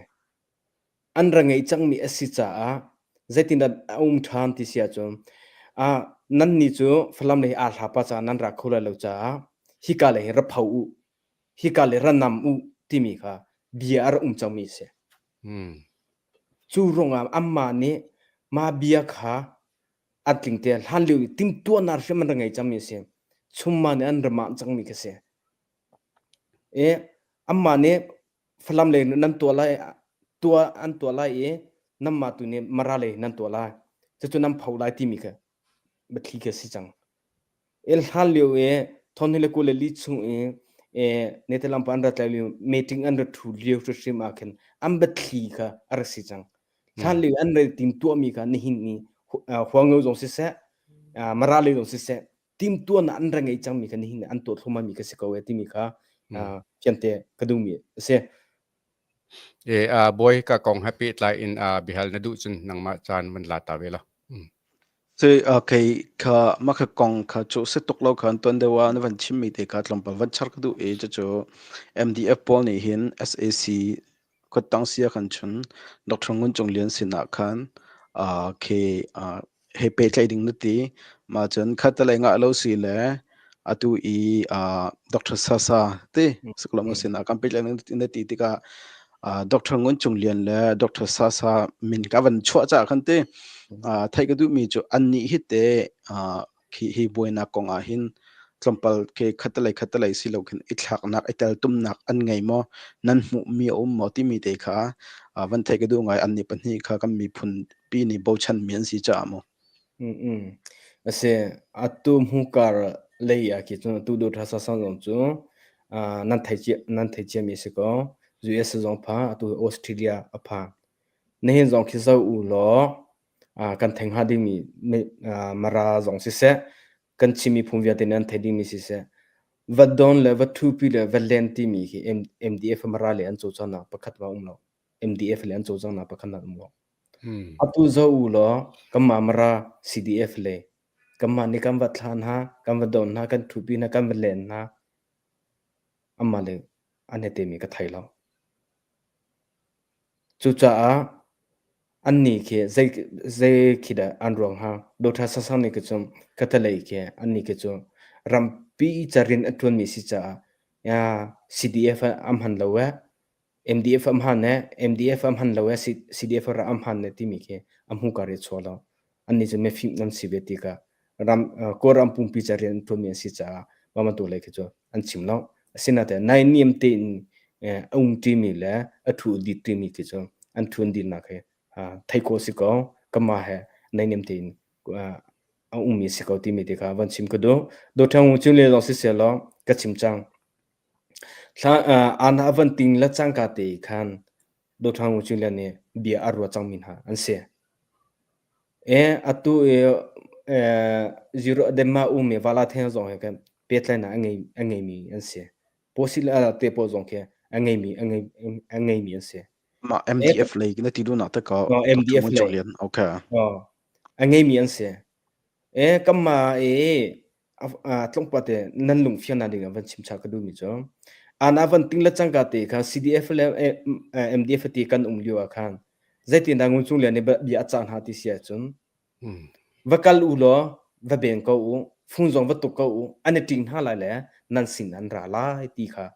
Speaker 2: An ra ngei cangmi a si caah zeitindah a um ṭhan ti si ahcun ah nannih cu Falam lei aa hla pa caah nan ra kho lai lo caah hika lei hi ra pho u, hika lei ra nam u timi kha bia a ra um cangmi a si. Cu ruangah anmah nih mah bia kha an tling te hlan lio i timhtuahnak hrim an ra ngei cangmi a si. Chumma nih an ra mah cangmi kha si. I anmah nih Falam lei nan tuah lai tuah an tuah lai i nanmah tu nih Mara lei nan tuah lai. Cucu nan pho lai timi kha biathli khi a si cang. El hlan lio i thon le kul le li chung i Netherlands pa an rat lai lio meeting an rat thu lio hrim ah khin an biathli kha a rak si cang. Hlan lio an re tim tuahmi kha nihin ni Huangno zong siseh Mara lei zong siseh tim tuahnak an ra ngei cangmi kha nihin an tuah thluahmah mi kha si ko e timi kha fiante ka duhmi a si.
Speaker 1: E bawi ka kong he pehtlai in bihal na duh cun nangmah caan van la ta ve la.
Speaker 3: Cui kei kha mah kha kong kha cu si tuk lo khan tuan deuh ah na van chimmi te kha tlawmpal van char ka duh i cucu MDF pawl nih hin SAC khuattang sia khan chun Dr. Ngun Cung Lian sinah khan khi he pehtlaih ding na ti. Mah cun khattelei ngah lo si le atu i Dr. Sasa ti Saklom sinah kan pehtlaih ding na ti tikah Dr. Ngun Cung Lian le Dr. Sasa min ka van chuah caah khan ti theih ka duhmi cu annih hi te hi hi buainak kong ah hin tlawmpal ke khattelei khattelei si lo khin i thlaknak i teltumnak an ngei maw nan hmuhmi a um maw timi te kha van theih ka duh ngai an nih pahnih kha kan miphun pi nih bochanmi an si caah mu.
Speaker 2: Mm A si atu hmukar lei ah khi cun atu Dawtha Sasang zong cu nan thei cia nan thei ciami si ko. US zong pha atu Australia a pha. Nihin zong khi zoh u law kan thei hnga dingmi Mara zong siseh kan Chin miphun vialte nih an theih dingmi siseh va don le va thupi le va len timi khi MDF Mara le an cawlcanghnak pakhat ma um lo. MDF le an cawlcanghnak pakhat nak um lo. Atu zoh u law kanmah Mara CDF le kanmah nih kan va thlah hna, kan va don hna, kan thupi hna, kan va len hna. Amah le an he temi ka thei lo. Cucaah annih khi zei zei khi dah an ruang hnga? Dawtha Sasang nih khi cun Kathalei khi annih khi cu rampi carin a ṭuanmi si caah CDF ah an hman lo eh, MDF an hman eh, MDF an hman lo eh, CDF ah an hman eh timi khi a hmuka ri chuah lo. Annih cu mifim an si ve tikah ram Kawlram pumpi ca rian an ṭuanmi an si caah mah bantuk lei khi cu an chim lo. Asinain naihniam tein a um ṭimi le a ṭhu a dit ṭimi khi cu an ṭhuan dirnak hi theih khawh si ko. Kanmah he naihniam tein a ummi si ko timi te kha van chim ka duh. Dawṭhang Cun le zong siseh law ka chim cang. Thla ana a van ting le cangka te khan Dawṭhang Cun le nih bia a ruat cangmi hna an si. E atu i zero Denmark ummi Vala Theng zong hi kan pehtlaihnak a ngei a ngeimi an si. Pawsila te pawl zong khi a ngeimi a ngei a ngeimi an si.
Speaker 3: Mah MDF lei na ti duhnak te ka
Speaker 2: MDF lei.
Speaker 3: Okay.
Speaker 2: A ngeimi an si. E kamma i tlawmpal te nan lungfiannak ding ah van chim cha ka duhmi cu ana van ting le cangka te kha CDF le MDF ti kan um lio ah khan zeitindah Ngun Cung Lian nih bia a cah hna ti si ahcun va kal u law va beng ko u fung zong va tuk ko u an i ṭing hna lai le nan sin an ra lai ti kha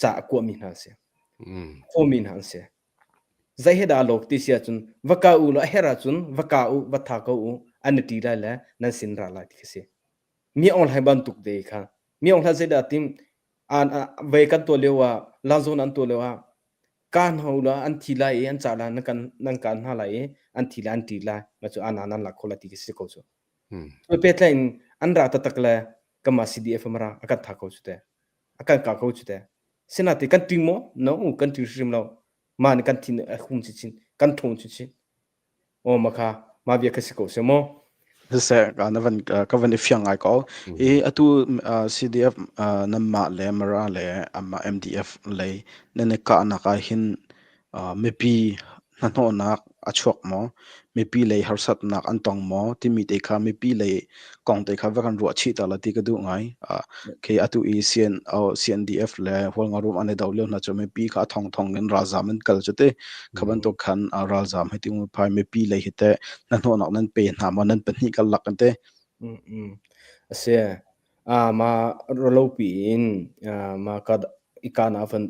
Speaker 2: ca a kuahmi hna a si khawmi hna an si Zei he dah lawk ti si ahcun va ka u law a herh ahcun va ka u, va tha ko u, an i ṭi lai le nan sin ra lai ti khi si. Mi Aung Hlaing bantuk te kha. Mi Aung Hlaing zeidah tim an vei kan tuah lio ah Lanzawn an tuah lio ah ka hna u law an thi lai i an cah lai nan kan nan kan hna lai i an thi lai an ṭi lai ma cu ana nan lak kho lai ti khi si ko cu. Cu pehtlaih in an ra taktak le kanmah CDF mara a kan tha ko cu te. A kan ka ko cu te. Sinate kan ṭing maw? No, kan ṭing hrim lo. Mah nih kan thin a hung chinchin, kan ṭhawng chinchin. Aw ma kha, mah bia kha si ko seh maw?
Speaker 3: Siseh, na van ka van i fiang ngai ko. I atu CDF nanmah le Mara le amah MDF lei nan i kahnak ah hin mipi hnahnawhnak a chuak maw? Mipi lei harsatnak an tong maw? Timi te kha mipi lei kong te kha va kan ruah chih ta la ti ka duh ngai. Khi atu i CN, CNDF le Hualngorum an i do lio hna cu mipi kha a thongthong in ralzam an kal cu te. Kha bantuk khan ralzam hi ti phai mipi lei hi te hnahnawhnak nan pe hna maw nan pahnih kal lak an te.
Speaker 2: A si. Ma rolopi in ma ka ikana van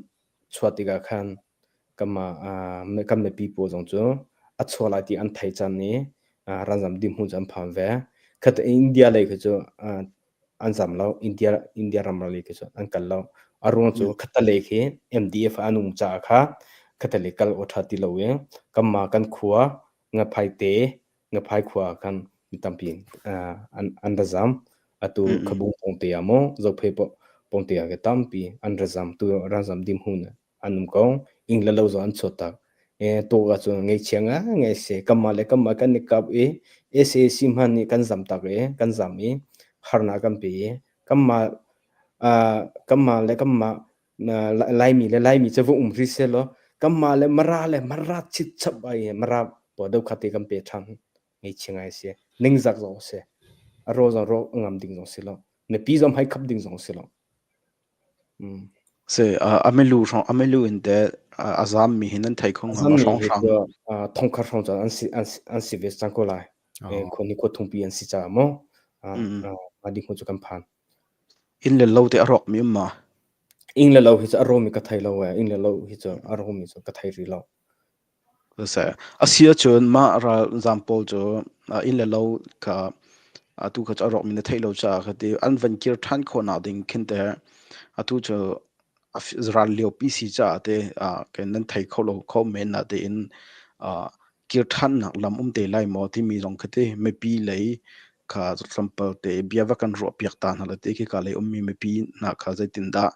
Speaker 2: chuah tikah khan kanmah kan mipi pawl zong cu a chuak lai ti an theih caan i ralzam dirhmun cu an phan ve. Khat India lei khi cu an zam lo. India India ram lei khi cu an kal lo. A ruang cu khattelei khi MDF an um caah kha khattelei kal awk ṭha ti lo i kanmah kan khua Ngaphaite Ngaphai khua ah khan mi tampi an an ra zam. Atu Khabung pawngte ah maw Zophei pawngte ah khin tampi an ra zam. Tu ralzam dirhmun an um ko. Inn le lo zong an chuah tak. Tawk ahcun ngaihchia ngaingai si. Kanmah le kanmah kan i kap i sac hmanh nih kan zam tak i kan zam i harnak kan pe i kanmah kanmah le kanmah Laimi le Laimi cu va um rih sehlaw kanmah le Mara le Mara chitchap ai Mara pawl dohkhat te kan pe ṭhan. Ngaihchia ngai si. Ningzak zong si. A raw zong raw ngam ding zong si lo. Mipi zong hmai khap ding zong si lo.
Speaker 3: Si amilu hrawng amilu in te a zam mi hi nan thei kho hnga ma hrawng hrang.
Speaker 2: Thongkhat hrawng cu an si an si ve cang ko lai. Khua ni khua thungpi an si caah maw a ding cu kan phan.
Speaker 3: Inn le lo te a rawk mi um ma?
Speaker 2: Inn le lo hi cu a rawmi ka thei lo e. Inn le lo hi cu a rawmi cu ka thei rih lo.
Speaker 3: A si ahcun mah ralzaam pawl cu inn le lo kha Atu kha cu a rawkmi na theih lo caah kha ti an van kir ṭhan khawhnak ding khin te atu cu ral liopi si caah te nan thei kho lo kho men na tein kir ṭhannak lam um te lai maw timi zong kha ti mipi lei kha tlawmpal te bia va kan ruah piak ta hna la ti khi ka lei ummi mipi hna kha zeitindah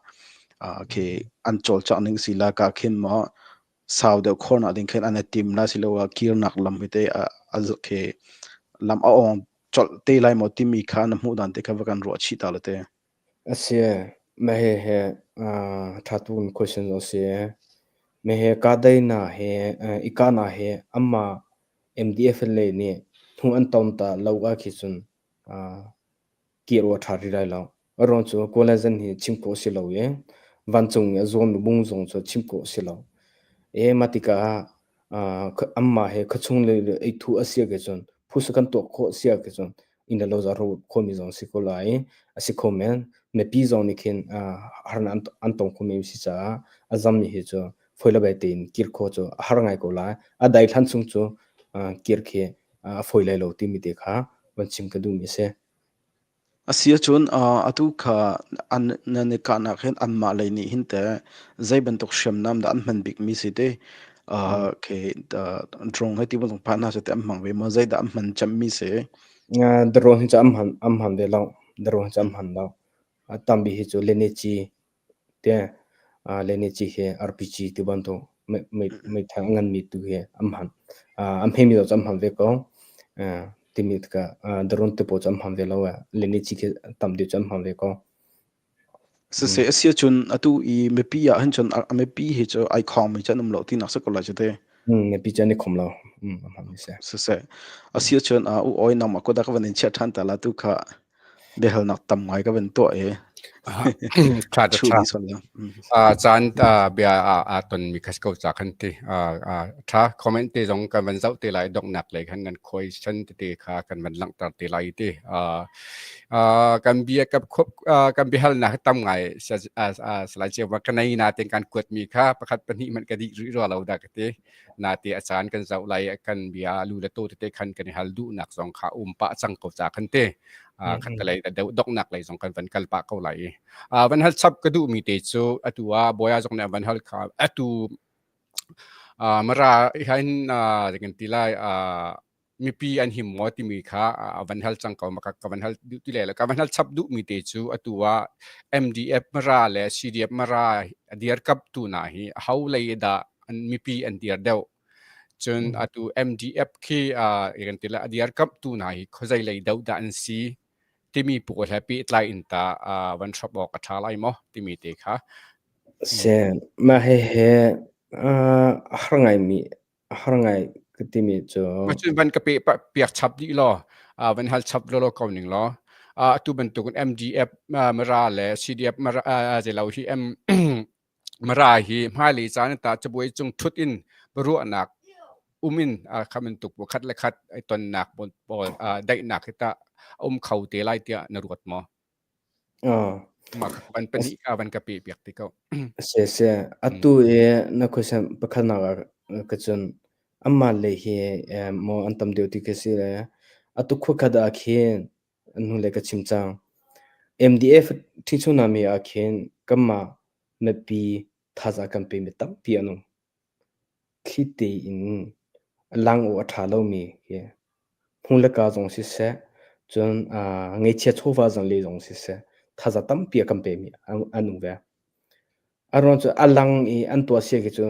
Speaker 3: khi an cawlcangh ning si la ka khin maw sau deuh khawhnak ding khin an i tim la siloah kirnak lam hi te a khi lam a ong colh te lai maw timi kha na hmuh dan te kha va kan ruah chih ta la te.
Speaker 2: A si, mah hihi ṭha tuk question a si. Hihi kahdaihnak he i kahnak he anmah MDF lei nih hnu an ton ta lo ah khi cun kir awk a ṭha rih lai lo. A ruang cu Kawlazan hi chim khawh a si lo i vancung i a zuammi bung zong cu chim khawh a si lo. I mah tikah anmah he khuachung lei ei thuh a si ahcun phusa kan tuah khawh a si ahcun inn le lo zong ro khawhmi zong a si ko lai i a si kho men. Mipi zong nih khin harnak an tong kho men si caah a zammi hi cu fawi le bai tein kir khawh cu a har ngai ko lai. A dai hlan chung cu kir khi a fawi lai lo timi te kha van chim ka duhmi a si.
Speaker 3: A si ahcun atu kha an nan i kahnak hin anmah lei nih hin teh zei bantuk hriamnam dah an hman bikmi si ti khi drone hei ti bantuk phan hna seh teh an hmang ve maw? Zeidah an hman cemmi si?
Speaker 2: Drone hi cu an hman an hman ve lo. Drone hi cu an hman lo. A tambi hi cu Leneci te Leneci hi RPG ti bantuk meithal a nganmi tu hi an hman. An hmemi zong cu an hman ve ko. Timi tikah drone te pawl cu an hman ve lo. Leneci khi tam deuh cu an hman ve ko.
Speaker 3: Siseh a si ahcun atu i mipi ah hin cun a mipi hi cu ai khawngmi cu an um lo tinak si ko lai cu te.
Speaker 2: Mipi cu an i khom lo. A hman si.
Speaker 3: Siseh a si ahcun u oi nangmah kut ah ka van in chiah ṭhan ta la tu kha biahalnak tam ngai ka van tuah i
Speaker 1: Ṭha
Speaker 3: chuh
Speaker 1: ṭha.
Speaker 3: dih sual lo.
Speaker 1: Caan bia aa tonmi kha si ko ca khan ti. Ṭha comment te zong kan van zoh te lai donghnak lei khan nan question tete kha kan van langhter te lai ti. Kan bia kan biahalnak hi tam ngai salai ceu ka nei nain kan kuatmi kha pakhat pahnih hmanh ka dih rih rua lo dah ka ti. Nate a caan kan zoh lai kan bia lu le to tete khan kan i hal duhnak zong kha um pah cang ko ca khan te. Khat lei deuh donghnak lei zong kan van kal pah ko lai. Van hal chap ka duhmi te cu atu ah Bawia zong nih van hal kha atu Mara hin kan ti lai mipi an him maw timi kha van hal cang ko ka van hal duh ti le ka van hal chap duhmi te cu atu ah MDF Mara le CDF Mara a dirkap tu na hi ho lei dah an mipi an dir deuh cun atu MDF khi kan ti le a dirkap tu na hi khuazei lei deuh dah an si timi pawl he pehtlai in ta van hrap awk a ṭha lai maw timi te kha.
Speaker 2: Se mah hihi a har ngaimi a har ngai ka timi cu
Speaker 1: Cun van ka pe piak chap dih law van hal chap lawlaw ko ning law atu bantukin MDF Mara le CDF Mara zeilo hi M Mara hi hmailei caan ta cabuai cung ṭhut in biaruahnak um in kha bantuk khat le khat i tonnak pawl daihnak hi tah a um kho te lai tiah na ruat maw? Mah kha van pahnih kha van ka pe piak te ko.
Speaker 2: Si si atu i na question pakhatnak ah ka cun anmah lei hi maw an tam deuh ti khi si le atu khuakhat ah khin hnulei ka chim cang. MDF ṭhingchunami ah khin kanmah mipi thazaang kan pemi tampi an um. Thli tein a lang awk a ṭha lomi hi hmu le ka zong siseh, cun ngeihchia chawva zong le zong siseh, thazaang tampi a kan pemi an um ve. A ruang cu a lang i an tuah sia khi cu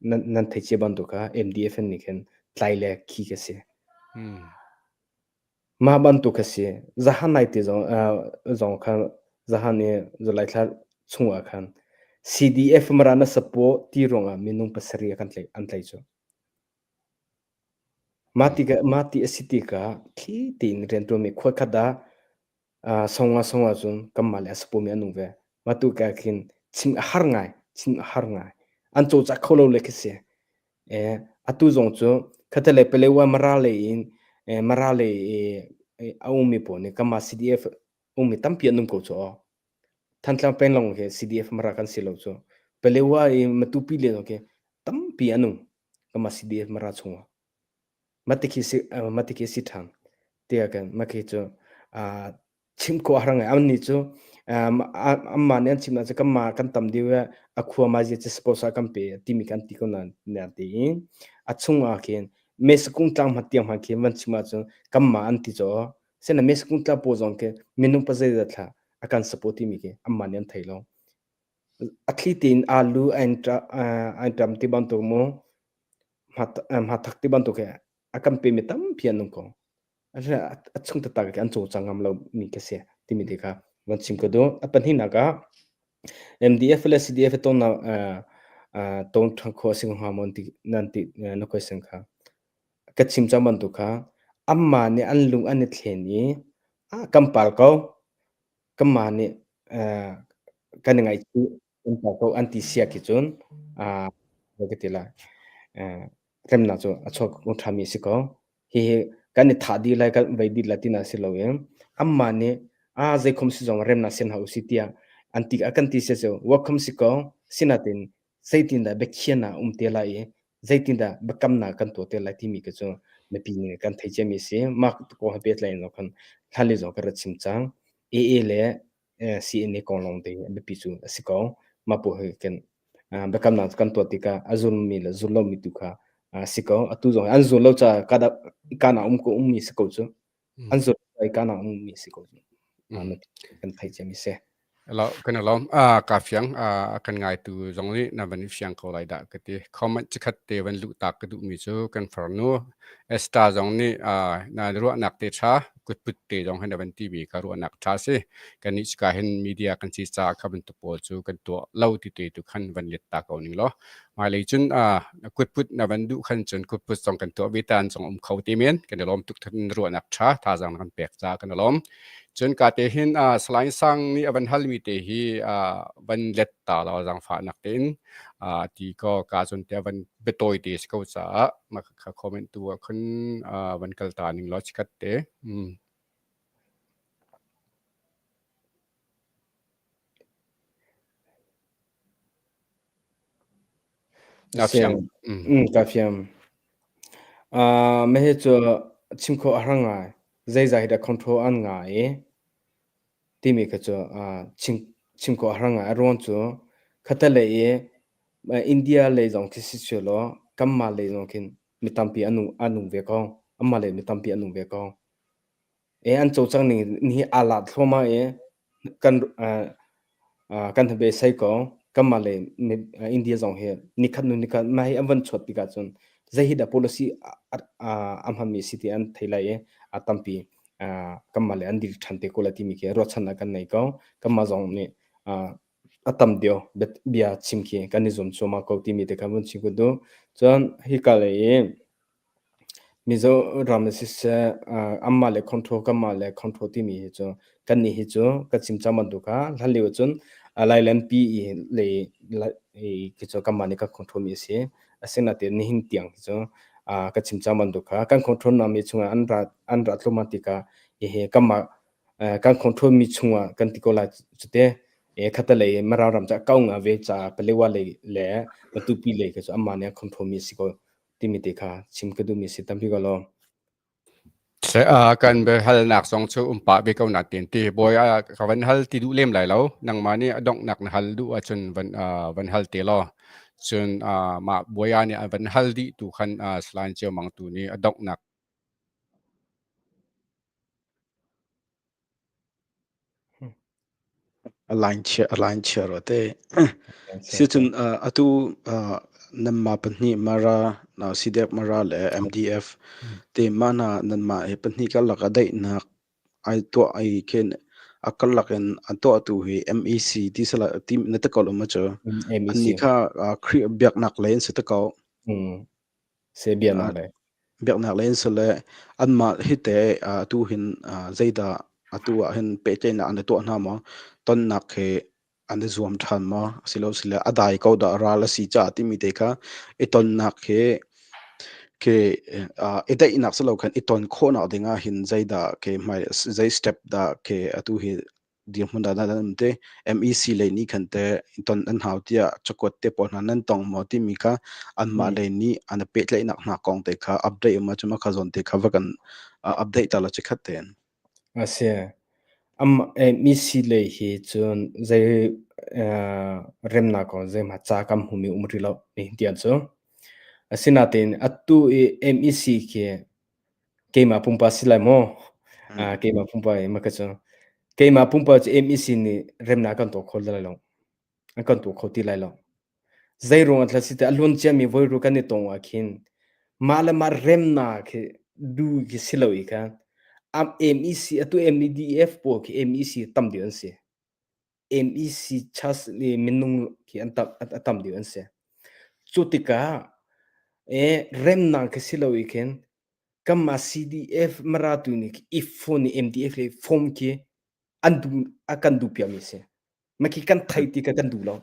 Speaker 2: nan, nan theih cia bantuk kha MDF nih khin tlai le khi ka si. Mah bantuk a si. Zahan naite zong, zong kha zahan i July thla chungah khan CDF Mara na support ti ruangah minung pasarih kan tlaih an tlaih cu. Mah ti mah ti a si tikah thli tein rianṭuanmi khuakhat ah song ah song ah cun kanmah le a support mi an um ve. Mah tu ka khin chim a har ngai, chim a har ngai. An cawlcangh kho lo le khi si. Atu zong cu khatalei Palewa Mara lei in Mara lei i a ummi pawl nih kanmah CDF ummi tampi an um ko cu aw. Thantlang peng lawng khi CDF Mara kan si lo cu. Palewa i Matupi le zong khi tampi an um kanmah CDF Mara chungah. Mah ti khi si mah ti khi si ṭhan. Tiah kan mah khi cu. Chim khawh a har ngai. Annih cu anmah nih an chim ahcun kanmah kan tam deuh i a khua maizi cu sponsor kan pe timi kan ti ko nain tiin a chung ah khin Mesakung tlang hmanh tiang hmanh khin van chim ahcun kanmah an ti caw. Sinain Mesakung tlang pawl zong khi minung pazeizat thla a kan support timi khi anmah nih an thei lo. A thli tein alu an ṭam ti bantuk mu hmathak ti bantuk hi a kan pemi tampi an um ko. A chung taktak khi an cawlcang ngam lomi ka si timi te kha van chim ka duh. A pahnihnak ah MDF le CDF tonnak ton ṭhan khawh a si hnga maw nan ti na question kha. Ka chim cang bantuk kha anmah nih an lung an i thlen i kan pal ko kanmah nih kan i ngaihchih kan pal ko an ti sia khi cun ka ti lai. Remnak cu a chuak ṭhami a si ko. Hihi kan i thah dih lai, kan vei dih lai tinak si loin anmah nih aa zeikhom si zong remnak sian hau usih tiah an ti a kan ti sia cu welcome si ko. Sinain zeitindah biakhiahnak um te lai i zeitindah biakamnak kan tuah te lai timi kha cu mipi nih kan thei ciami a si. Mah kong he pehtlai in khan hlan lio zong ka rak chim cang. AA le CNA kong lawng te hi a biapi cu a si ko. Mah pawl hi kan biakamnak kan tuah tikah a zulmi le zul lomi tu kha a si ko. Atu zong an zul lo caah kana um ko ummi si ko cu. An zul lo kana ummi si ko cu. Kan theih ciami si.
Speaker 1: Lo kan lawm ka fiang a kan ngaitu zong nih na van i fiang ko lai dah ka ti. Comment chikkhat te van luh tak ka duhmi cu kan farnu Esther zong nih na ruahnak te ṭha kutput te zong hin a van timi kha ruahnak ṭha si. Kannih cika hin media kan si caah kha bantuk pawl cu kan tuah lo ti te tu khan van let ta ko ning law. Hmailei cun kutput na van duh khan cun kutput zong kan tuah ve tan zong um kho te men. Kan i lawm tuk than ruahnak ṭha thazaang na kan pek caah kan i lawm. Cun ka te hin Salai Sang nih a van halmi te hi van let ta law zaangfahnak tein ti ko ka cun te van biatawi te si ko caah mah kha comment tu ah khan van kal ta ning law chikkhat te. Na fiang.
Speaker 2: Ka fiang. Mah hi cu chim khawh a har ngai. Zeizah hi dah control an ngah i timi kha cu chim chim khawh a har ngai. A ruang cu khatalei i India lei zong khi si law kanmah lei zong khin mi tampi an um an um ve ko. Anmah lei mi tampi an um ve ko. An cawlcangh ning hi aa lat thluahmah i kan kan beisei ko. Kanmah le India zong hi nikhat hnu nikhat mah hi an van chuat tikah cun zei hi dah policy a hmanmi si ti an thei lai i a tampi kanmah le an dir ṭhan te ko lai timi khi ruahchannak kan nei ko. Kanmah zong nih a tam deuh bia chim khi kan i zuam cuahmah ko timi te kha vun chim ka duh. Cun hika lei i Mizoram siseh anmah le control kanmah le control timi hi cu kannih hi cu ka chim cang bantuk kha hlanlio ahcun Lailenpi i lei khi cu kanmah nih kan control mi a si. Asinain nihin tiang hi cu ka chim cang bantuk kha kan control mi chungah an ra an ra thluahmah tikah hihi kanmah kan control mi chungah kan ti ko lai cute khatalei Mara ram cu a kau nga ve caah Palewa lei le Matupi lei kha cu anmah nih an control mi a si ko. Timi te kha chim ka duhmi si tampi ko lo.
Speaker 1: Kan biahalnak zong cu um pah ve ko na tin ti bawi ka van hal ti duh lem lai lo nangmah nih a donghnak na hal duh ahcun van van hal te law cun mah bawia nih a van hal dih tu khan Salai Ceu Mang tu nih a donghnak
Speaker 3: A line chia rua te. Sicun atu nanmah pahnih Mara, CDF Mara le MDF te mah hna nanmah hi pahnih karlak ah daihnak ai tuah ai khin a karlak in a tuahtu hi MEC ti sala ti na te ko lo ma cu?
Speaker 2: MEC.
Speaker 3: Annih kha Khrih biaknak lei an si te ko.
Speaker 2: Se biaknak lei.
Speaker 3: Biaknak lei in sile anmah hi te atu hin zeidah atu ah hin pehtlaihnak an i tuah hna maw? Tonnak he an i zuam ṭhan maw? Asilosile a dai ko dah ral a si caah timi te kha i tonnak he ke i daihnak si lo khan i ton khawhnak ding ah hin zeidah ke hmai zei step dah ke atu hi dirhmun dah nan um te MEC lei nih khan te ton an hau tiah cakuat te pawl hna nan tong maw timi kha anmah lei nih an pehtlaihnak hna kong te kha update um ahcun kha zawn te kha va kan update ta la chikhat ten.
Speaker 2: A si. Am MEC lei hi cun zei remnak kong zeihmanh ca kan hmumi um rih lo nihin tiang cu. Asinain atu i MEC khi keimah pumpak si lai maw? Keimah pumpak i maka cu keimah pumpak cu MEC nih remnak kan tuah kho lai lo. An kan tuah kho ti lai lo. Zeiruang ah si a luan ciami voiru kan i tong ah khin mah le mah remnak khi du khi si lo i khan MEC atu MEDF pawl khi MEC tam deuh an si. MEC chas le minung khi an tam a tam deuh an si. Cu tikah remnak khi si lo i khin kanmah CDF Mara tu nih i phone i MDF le form khi an du a kan duh piakmi si. Mah khi kan thei ti kha kan duh lo.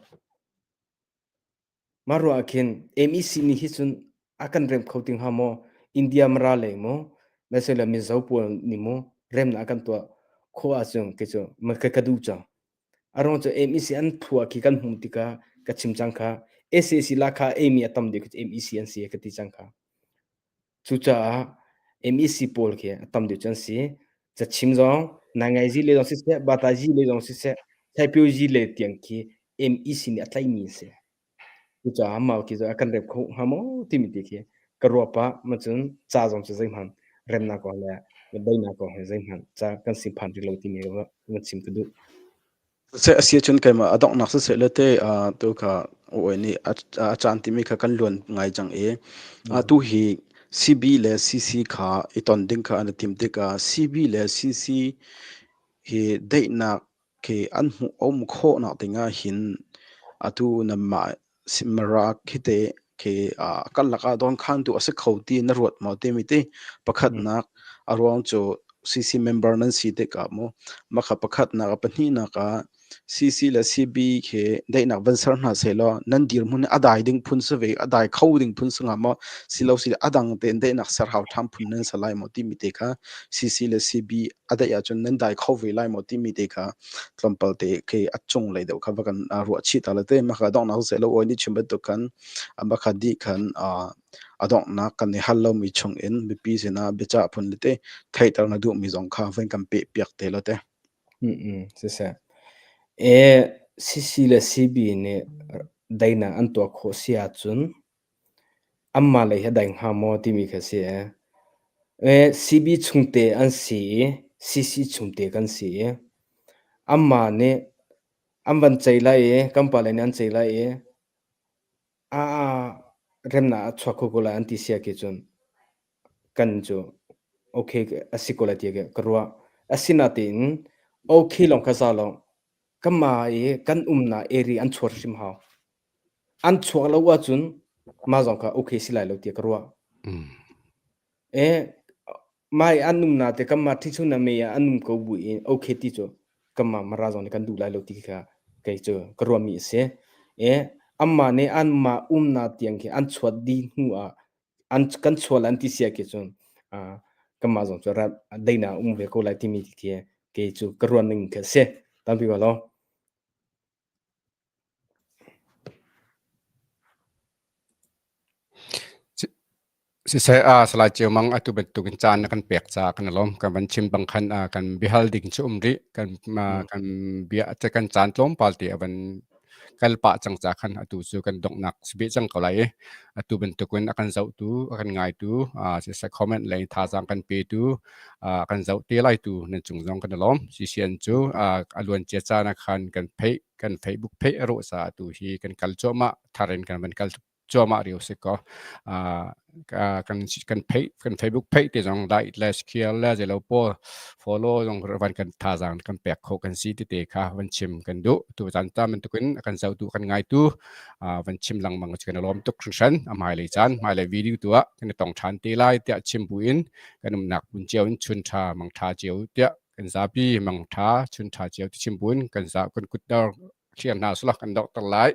Speaker 2: Mah ruah ah khin MEC nih hi cun a kan rem kho ti hnga maw? India Mara lei maw? Masile Mizo pawl nih maw remnak a kan tuah khawh ahcun kei cu ka, ka duh cang. A ruang cu MEC an thua khi kan hmuh tikah ka chim cang kha SAC la kha emi a tam deuh khi MEC an si ka ti cang kha. Cucaah MEC pawl khi a tam deuh cu an si. Cachim zong, naingai le zong siseh, batazi le zong siseh, Saipiozi le tiang khi MEC nih a tlaihmi an si. Cucaah mau khi cu a kan rep kho hnga maw timi ti khi ka ruah pah. Macun ca zong cu zeihmanh remnak kong le daihnak kong hi zeihmanh ca kan si phan rih lo timi ka chim ka duh.
Speaker 3: Siseh a si ahcun keimah a donghnak siseh le te tu kha oi nih a caan timi kha kan luan ngai cang i atu hi CB le CC kha i ton ding kha an i tim tikah CB le CC hi daihnak khi an hmuh a um khawhnak dingah hin atu nanmah Mara khi te khi karlak ah dawnkhantu a si kho ti na ruat maw timi ti pakhatnak a ruang cu CC member nan si tikah mu makha pakhatnak a pahnihnak ah CC le CB khi daihnak van ser hna sehlaw nan dirhmun a dai ding phun si ve a dai kho ding phun si hnga maw silo si a dang tein daihnak ser hau ṭham phun nan si lai maw timi te kha CC le CB a daih ahcun nan dai kho ve lai maw timi te kha tlawmpal te khi a cung lei deuh kha va kan ruah chih ta le te maka donghnak seh lo oi ni chim bantuk khan maka di khan a donghnak kan i hal lomi chung in mipi sinah biachah phun le te theihter na duhmi zong kha van kan peh piak te lo te.
Speaker 2: Siseh. E CC le CB nih daihnak an tuah khawh si ahcun anmah lei hi a dai hnga maw timi kha si e. E CB chungte an si i CC chungte kan si i anmah nih an van ceih lai i kan pale nih an ceih lai i a remnak a chuak kho ko lai an ti sia khi cun kan cu okay a si ko lai ti ka ruah. Asinain okay lawng kha za lo. Kanmah i kan umnak area an chuat hrim hau. An chuak lo ahcun mah zong kha okay si lai lo tiah ka ruah. E mah i an umnak te kanmah ṭhichun me ah an um ko bu in okay ti cu kanmah Mara zong nih kan duh lai lo ti kha kei cu ka ruahmi a si. E anmah nih anmah umnak tiang khi an chuat dih hnu ah an kan chual an ti sia khi cun kanmah zong cu daihnak um ve ko lai timi khi kei cu ka ruah ning khi a si. Tampi ko lo.
Speaker 1: Siseh, Salai Ceu Mang atu bantukin caan na kan pek caah kan i lawm. Kan van chim bang khan kan biahal ding cu um rih. Kan kan bia kan caan tlawmpal te a van kal pah cang ca khan atu cu kan donghnak si beh cang ko lai i atu bantukin a kan zohtu, a kan ngaitu, siseh comment lei thazaang kan petu, kan zoh te laitu nan cung zong kan i lawm. CCN cu a luancia caan ah khan kan pheih kan Facebook pheih a rawh caah atu hi kan kal cuahmah thar in kan van kal cuahmah rio si ko. Kan kan pheih kan Facebook pheih te zong like le share le zelo pawl follow zong van kan thazaang kan pek kho kan si tete kha van chim kan duh. Tu caan ta bantukin kan zohtu kan ngaitu van chim lengmang cu kan i lawm tuk hringhran. A hmailei caan hmailei video tu ah kan i tong ṭhan te lai tiah chim buin kan umnak hmun cio in chun ṭha mang ṭha cio tiah kan zapi mang ṭha chun ṭha cio ti chim buin kan za kan kut dar thliar hna sula kan dok ter lai.